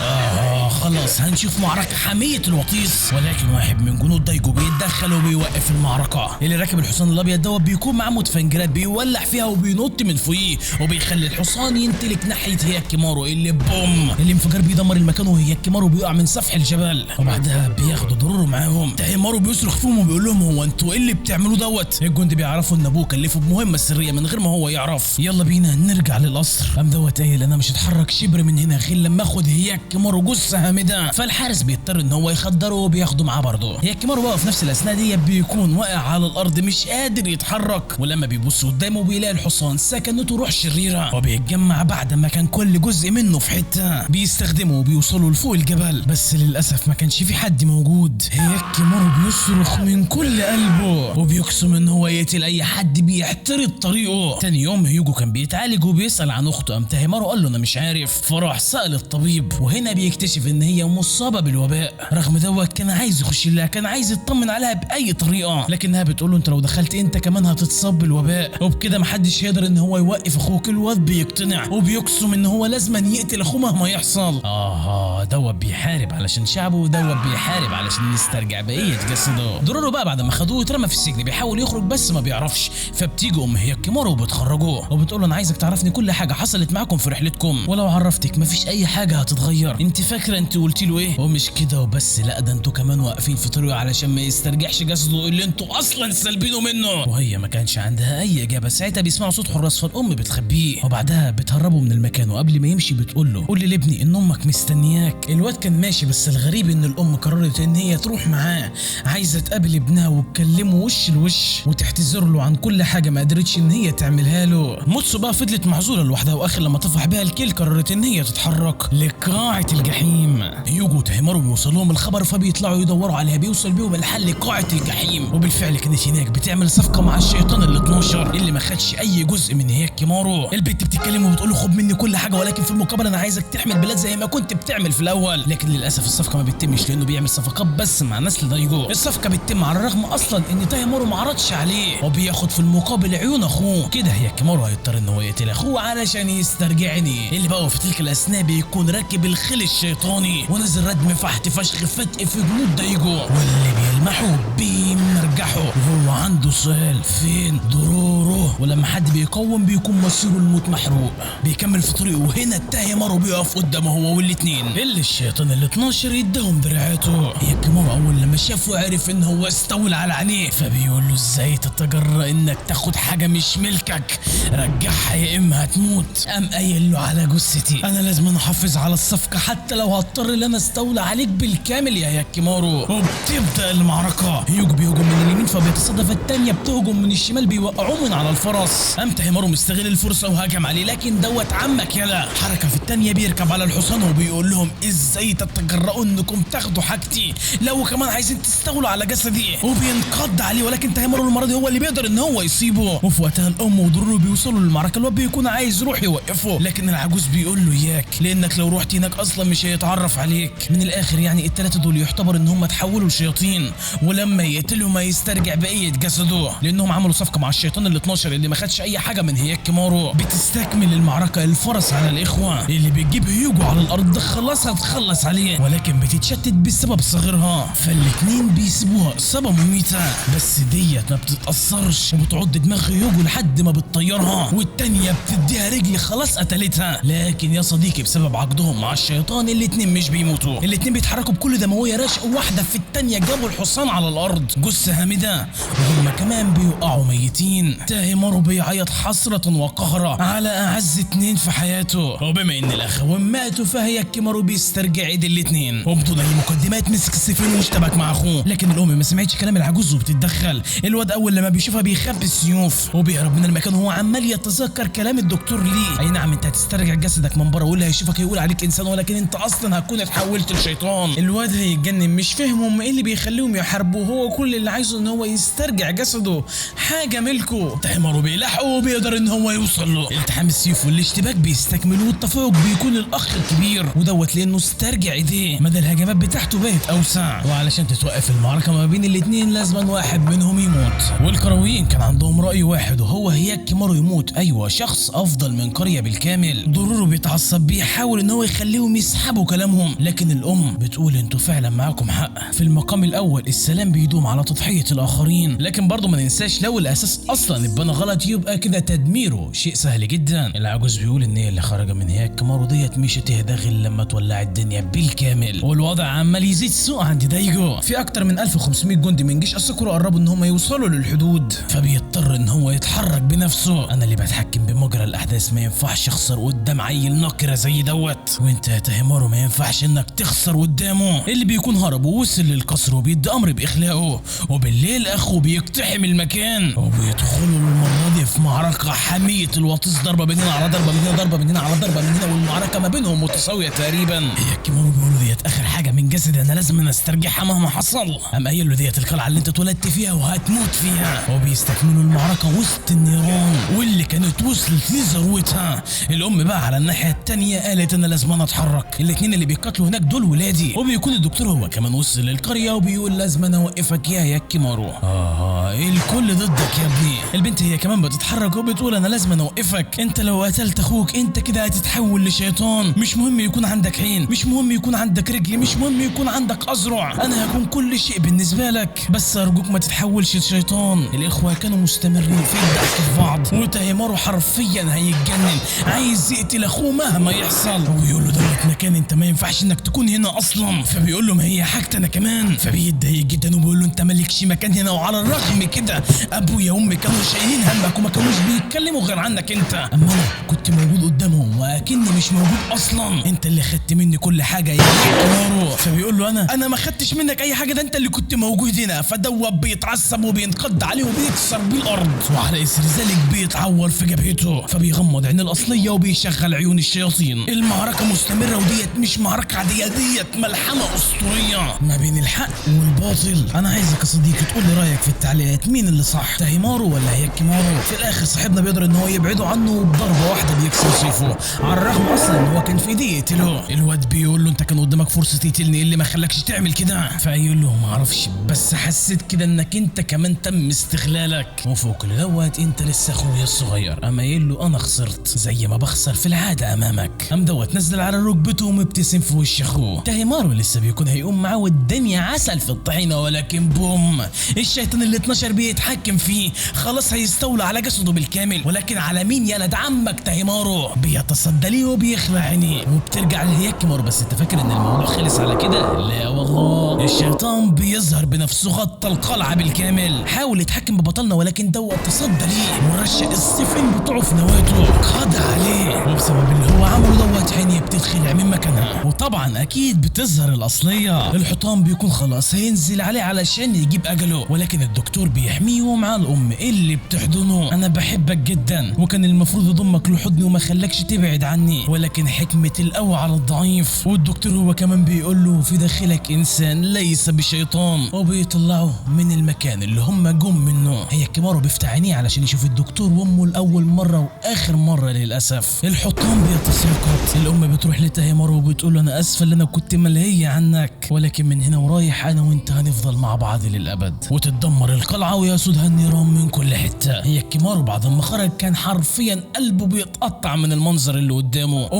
Speaker 1: خلاص هنشوف معركة حامية الوطيس، ولكن واحد من جنود دايجو بيتدخل وبيوقف المعركة. اللي راكب الحصان الابيض دوت بيكون معاه متفنجرات بيولع فيها وبينط من فوقيه وبيخلي الحصان ينتلك ناحية هياكيمارو اللي بوم الانفجار بيدمر المكان وهياكيمارو بيقع من سفح الجبل. وبعدها بياخدوا دورورو معاهم. تاهيمارو بيصرخ فيهم وبيقول لهم هو انتوا ايه اللي بتعملوه دوت؟ الجند بيعرفوا ان ابوه كلفه بمهمة سرية من غير ما هو يعرف. يلا بينا نرجع للقصر. قام دوت قايل انا مش هتحرك شبر من هنا غير لما اخد هياكيمارو جثة هامدة. فالحارس بيضطر ان هو يخدره وبياخده معاه برضه. هياكيمارو بقى في نفس الاثناء دي بيكون واقع على الارض مش قادر يتحرك، ولما بيبص قدامه بيلاقي الحصان سكنته روح شريرة وبيتجمع بعد ما كان كل جزء منه في حتة. بيستخدمه وبيوصلوا لفوق الجبل، بس للاسف ما كانش في حد موجود. هياكيمارو بيصرخ من كل قلبه وبيقسم ان هو يقتل اي حد بيعترض طريقه. تاني يوم هيوجو كان بيتعالج وبيسال عن اخته، قام تاهيمارو قال له انا مش عارف، فراح سال الطبيب وهنا بيكتشف ان هي مصابه بالوباء. رغم دوت كان عايز يخش لها، كان عايز يطمن عليها باي طريقه، لكنها بتقول له انت لو دخلت انت كمان هتتصاب بالوباء وبكده محدش هيقدر ان هو يوقف اخوك. الواد بيقتنع وبيقسم ان هو لازم يقتل اخوه مهما يحصل. دوت بيحارب علشان شعبه ودوت بيحارب علشان يسترجع بقية جسده. دورورو بقى بعد ما خدوه اترمى في السجن بيحاول يخرج بس ما بيعرفش، فبتيجي ام هياكيمارو وبتخرجه وبتقول له انا عايزك تعرفني كل حاجة حصلت معاكم في رحلتكم، ولو عرفتك مفيش اي حاجة هتتغير. انت فاكره انت قلتي له ايه؟ ومش كده وبس، لا ده انتوا كمان واقفين في طريقه علشان ما يسترجعش جسده اللي انتوا اصلا سالبينه منه. وهي ما كانش عندها اي اجابه. ساعتها بيسمعوا صوت حراس فالام بتخبيه وبعدها بتهربه من المكان، وقبل ما يمشي بتقول له قول لابني ان امك مستنياك. الواد كان ماشي بس الغريب ان الام قررت ان هي تروح معاه، عايزه تقابل ابنها وتكلمه وش لوش وتعتذر له عن كل حاجة ما قدرتش ان هي تعملها له. موتسو بقى فضلت معزولة لوحدها، واخر لما طفح بها الكيل قررت ان هي تتحرك لقاعه الجحيم. هيوجو وتاهيمارو بيوصل لهم الخبر فبيطلعوا يدوروا عليها، بيوصل بيهم الحل لقاعه الجحيم، وبالفعل كانت هناك بتعمل صفقة مع الشيطان ال 12 اللي ما خدش اي جزء من هياكيمارو. البت بتتكلم وبتقول له خد مني كل حاجة ولكن في المقابل انا عايزك تحمي البلاد زي ما كنت بتعمل في الاول. لكن للاسف الصفقة ما بتتمش لانه بيعمل صفقات بس مع نسل دايجو. الصفقة بتتم على الرغم اصلا ان تاهيمارو ما عرضش عليه، وبياخد في المقابل عيون اخوه. كده هياكيمارو هيضطر ان هو يقتل اخوه علشان يسترجعني. اللي بقى في تلك الاثناء بيكون راكب الخيل الشيطاني ونزل ردم فحت فشخ فتق في جنود دايجو، واللي بيلمحه بيمرجحه وهو عنده سؤال فين دورورو، ولما حد بيقوم بيكون مصيره الموت محروق. بيكمل في طريقه وهنا تاهيمارو بيقف قدامه هو والاثنين اللي الشيطان ال 12 يديهم دراعاته. هياكيمارو اول لما شافه عرف ان هو استولى على عينيه، فبيقول له ازاي تتجرأ انك تاخد حاجة مش ملكك، رجعها يا اما. اما هتموت. قام قايل له على جثتي، انا لازم احافظ على الصفقة حتى لو هضطر ان انا استولى عليك بالكامل يا هياكيمارو. وبتبدا المعركة، هيوجو بيهجم من اليمين فبيتصدى، فالتانيه بتهجم من الشمال بيوقعوه من على الفرس. قام تاهيمارو مستغل الفرصة وهجم عليه، لكن دوت عمك يلا حركة في التانية بيركب على الحصان وبيقول لهم ازاي تتجرؤوا انكم تاخدوا حاجتي، لو كمان عايزين تستولوا على جسدي. وبينقض عليه، ولكن تاهيمارو المرة دي هو اللي بيقدر ان هو يصيبه. وفي وقتها الام ودورو بيوصلوا للمعركة، الواد بيكون عايز يروح يوقفه، لكن العجوز بيقول له اياك، لانك لو رحت هناك اصلا مش هيتعرف عليك. من الاخر يعني الثلاثة دول يعتبر ان هم اتحولوا لشياطين، ولما يقتلهم هيسترجع بقية جسده، لانهم عملوا صفقة مع الشيطان ال 12 اللي ما خدش اي حاجة من هياكيمارو. بتستكمل المعركة الفرس على الاخوة اللي بتجيب هيوجو على الارض، خلاص هتخلص عليه، ولكن بتتشتت بسبب صغيرها، فالاتنين بيسيبوها اصابه مميته، بس ديت ما بتتاثرش وبتعض دماغ هيوجو لحد ما بتطيرها، والتانية بتديها رجل خلاص قتلتها. لكن يا صديقي بسبب عقدهم مع الشيطان الاتنين مش بيموتوا، الاتنين بيتحركوا بكل دموية، رشق واحدة في التانية جابوا الحصان على الارض، جثة هامدة، وهم كمان بيقعوا ميتين. تاهيمارو بيعيط حسرة وقهرة على اعز اتنين في حياته، وبما ان الاخوان ماتوا فهياكيمارو بيسترجع ايد الاتنين، وبدون اي مقدمات مسك السيفين واشتبك مع اخوه. لكن الام ما سمعتش كلام العجوز وبتتدخل. الواد اول لما بيشوفها بيخبي السيوف وبيهرب من المكان، وهو عمال يتذكر كلام الدكتور ليه، اي نعم انت هتسترجع جسدك من بره واللي هيشوفك هيقول عليك انسان، ولكن انت اصلا هتكون اتحولت لشيطان. الواد هيتجنن، مش فاهم هم ايه اللي بيخليهم يحاربوه، هو كل اللي عايزه ان هو يسترجع جسده، حاجة ملكه. تاهيمارو بيلحقه وبيقدر ان هو يوصل له. التحام السيوف والاشتباك بيستكملوا، والتفوق بيكون الاخ الكبير، ودوت لانه استرجع ايديه، مدى الهجمات بتاعته بقت اوسع. وعلشان تتوقف المعركة ما بين الاثنين لازم واحد منهم يموت، والكرويين كان عندهم راي واحد وهو هياكيمارو يموت. ايوه شخص افضل من قرية بالكامل. دورورو بيتعصب، بيحاول ان هو يخليهم يسحبوا كلامهم، لكن الام بتقول انتوا فعلا معاكم حق، في المقام الاول السلام بيدوم على تضحية الاخرين، لكن برضه ما ننساش لو الاساس اصلا اتبنى غلط يبقى كده تدميره شيء سهل جدا. العجوز بيقول ان هي اللي خارجه من هياكيمارو ديت مش هتهدى غير لما تولع الدنيا بالكامل، والوضع عمال يزيد سوء عند دايجو. في اكتر من 1500 جندي من جيش اساكورا قربوا ان هم يوصلوا للحدود، فبيضطر ان هو يتحرك بنفسه. انا اللي بتحكم بمجرى الاحداث، ما ينفعش اخسر قدام عيل نكره زي دوت، وانت يا تاهيمارو ما ينفعش انك تخسر قدامه. اللي بيكون هرب ووصل للقصر وبيدي امر باخلاقه، وبالليل اخوه بيقتحم المكان وبيدخلوا المرة دي في معركة حامية الوطيس، ضربه من هنا على ضربه من هنا، ضربه من هنا على ضربه من هنا، والمعركة ما بينهم متساوية تقريبا. هياكيمارو بيقول له ديت اخر حاجة من جسدي، انا لازم استرجعها مهما حصل. قام قايل له ديت القلعة اللي انت اتولدت فيها وهتموت فيها. وبيستكملوا المعركة وسط النيران واللي كانت وصلت لذروتها. الام بقى على الناحية الثانية قالت انا لازم اتحرك، الاثنين اللي بيقاتلوا هناك دول ولادي. وبيكون الدكتور هو كمان وصل للقريه وبيقول لازم انا اوقفك يا هياكيمارو. الكل ضدك يا ابني. البنت هي كمان بتتحرك وبتقول انا لازم اوقفك، انت لو قتلت اخوك انت كده هتتحول لشيطان، مش مهم يكون عندك عين، مش مهم يكون عندك رجل، مش مهم يكون عندك اذرع، انا هكون كل شيء بالنسبة لك، بس ارجوك ما تتحولش لشيطان. الاخوة كانوا مستمرين في الضحك في بعض، وتاهيمارو حرفيا هيتجنن، عايز يقتل اخوه مهما يحصل، وبيقول له دوت مكان انت ما ينفعش انك تكون هنا اصلا، فبيقول له ما هي حاجتي انا كمان، فبيتضايق جدا وبيقول له انت مالكش مكان هنا، وعلى الرغم كده ابويا وامي كانوا شايلين همك وما كانوش بيتكلموا غير عنك انت، اما انا كنت موجود قدامهم واكني مش موجود اصلا، انت اللي خدت مني كل حاجة يا هياكيمارو. فبيقول له انا ما خدتش منك اي حاجة، ده انت اللي كنت موجود هنا. فدوت بيتعصب وبينقض عليه وبيكسر بيه الارض، وعلى اثر ذلك بيتعور في جبهته، فبيغمض عين الاصلية وبيشغل عيون الشياطين. المعركة مستمرة، وديت مش معركة عادية، ديت ملحمة اسطورية ما بين الحق والباطل. انا عايزك يا صديقي تقول لي رايك في التعليقات، مين اللي صح، تاهيمارو ولا هياكيمارو؟ في الاخر صاحبنا بيقدر ان هو يبعده عنه وبضربه واحدة بيكسر سيفه، على الرغم اصلا ان هو كان في ايديه يقتله. الواد بيقول له انت كان قدامك فرصة تقتلني، ايه اللي ما خلاكش تعمل كده؟ فيقول له ما اعرفش، بس حسيت كده انك انت كمان تم استغلالك، وفوق كل دوت انت لسه اخويا الصغير. اما يقول له انا خسرت زي ما بخسر في العادة امامك. قام دوت نزل على ركبته ومبتسم في وش اخوه. تاهيمارو لسه بيكون هيقوم معاه والدنيا عسل في الطحينه، ولكن بوم، الشيطان ال 12 بيتحكم فيه، خلاص هيستولى على جسده بالكامل، ولكن على مين يا لد عمك تاهيمارو؟ بيتصدى ليه وبيخلع عينيه، وبترجع لهياكيمارو. بس انت فاكر ان الموضوع خلص على كده؟ لا والله، الشيطان بيظهر بنفسه، غطى القلعة بالكامل، حاول يتحكم ببطلنا ولكن دوت تصدى ليه ورشق السيفين بتوعه في نواته، قضى بتتخلع من مكانها، وطبعا اكيد بتظهر الاصلية. الحطام بيكون خلاص هينزل عليه علشان يجيب اجله، ولكن الدكتور بيحميه ومع الام اللي بتحضنه. انا بحبك جدا وكان المفروض اضمك لحضني وما خلكش تبعد عني، ولكن حكمه القوي على الضعيف. والدكتور هو كمان بيقول له في داخلك انسان ليس بشيطان، وبيطلعه من المكان اللي هم جم منه. هياكيمارو بيفتح عينيه علشان يشوف الدكتور وامه لاول مرة واخر مرة للاسف. الحطام بيتساقط. الام بتروح لتاهيمارو وبتقول له انا اسفه اللي انا كنت ملهيه عنك، ولكن من هنا ورايح انا وانت هنفضل مع بعض للابد. وتتدمر القلعة ويسودها النيران من كل حتة. هياكيمارو بعد ما خرج كان حرفيا قلبه بيتقطع من المنظر اللي قدامه.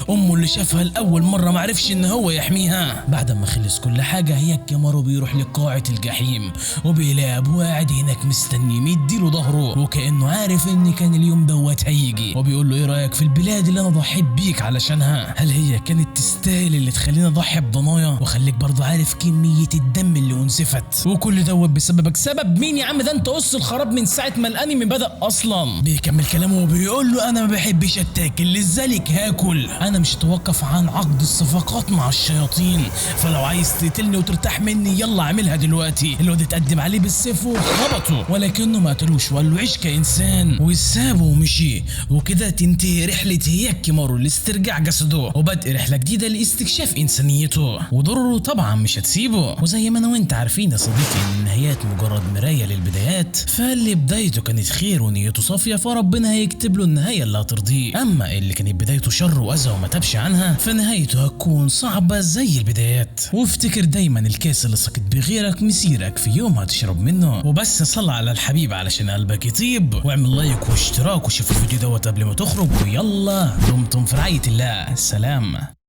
Speaker 1: امه اللي شافها لاول مرة ما عرفش ان هو يحميها. بعد ما خلص كل حاجة هياكيمارو بيروح لقاعه الجحيم وبيلاقي ابوه قاعد هناك مستني مديله ظهره، وكانه عارف ان كان اليوم دوت هيجي، وبيقول له ايه رايك في البلاد اللي انا ضحيت بيك علشانها؟ هل هي كانت تستاهل اللي تخليني اضحي بضنايا؟ وخليك برضه عارف كمية الدم اللي انسفت، وكل دوت بسببك. سبب مين يا عم؟ ده انت قص الخراب من ساعة ما الانمي بدا اصلا. بيكمل كلامه وبيقول له انا ما بحبش اتاكل لذلك هاكل، انا مش هتوقف عن عقد الصفقات مع الشياطين، فلو عايز تقتلني وترتاح مني يلا اعملها دلوقتي. الواد اتقدم عليه بالسيف وخبطه، ولكنه ما قتلوش وقال له عيش كانسان، وسابه ومشي. وكده تنتهي رحله هياكيمارو لاسترجاع جسده وبدء رحله جديدة لاستكشاف انسانيته، ودوره طبعا مش هتسيبه. وزي ما انا وانت عارفين يا صديقي ان النهايات مجرد مراية للبدايات، فاللي بدايته كانت خير ونيته صافية فربنا هيكتب له النهاية اللي هترضيه، اما اللي كانت بدايته شر واذى وما تابش عنها فنهايته هتكون صعبة زي البدايات. وافتكر دايما الكاس اللي سقط بغيرك مسيرك في يوم هتشرب منه. وبس صل على الحبيب علشان قلبك يطيب، واعمل like واشتراك وشوف الفيديو دوت قبل ما تخرج. ويلا دمتم في رعاية الله، سلام.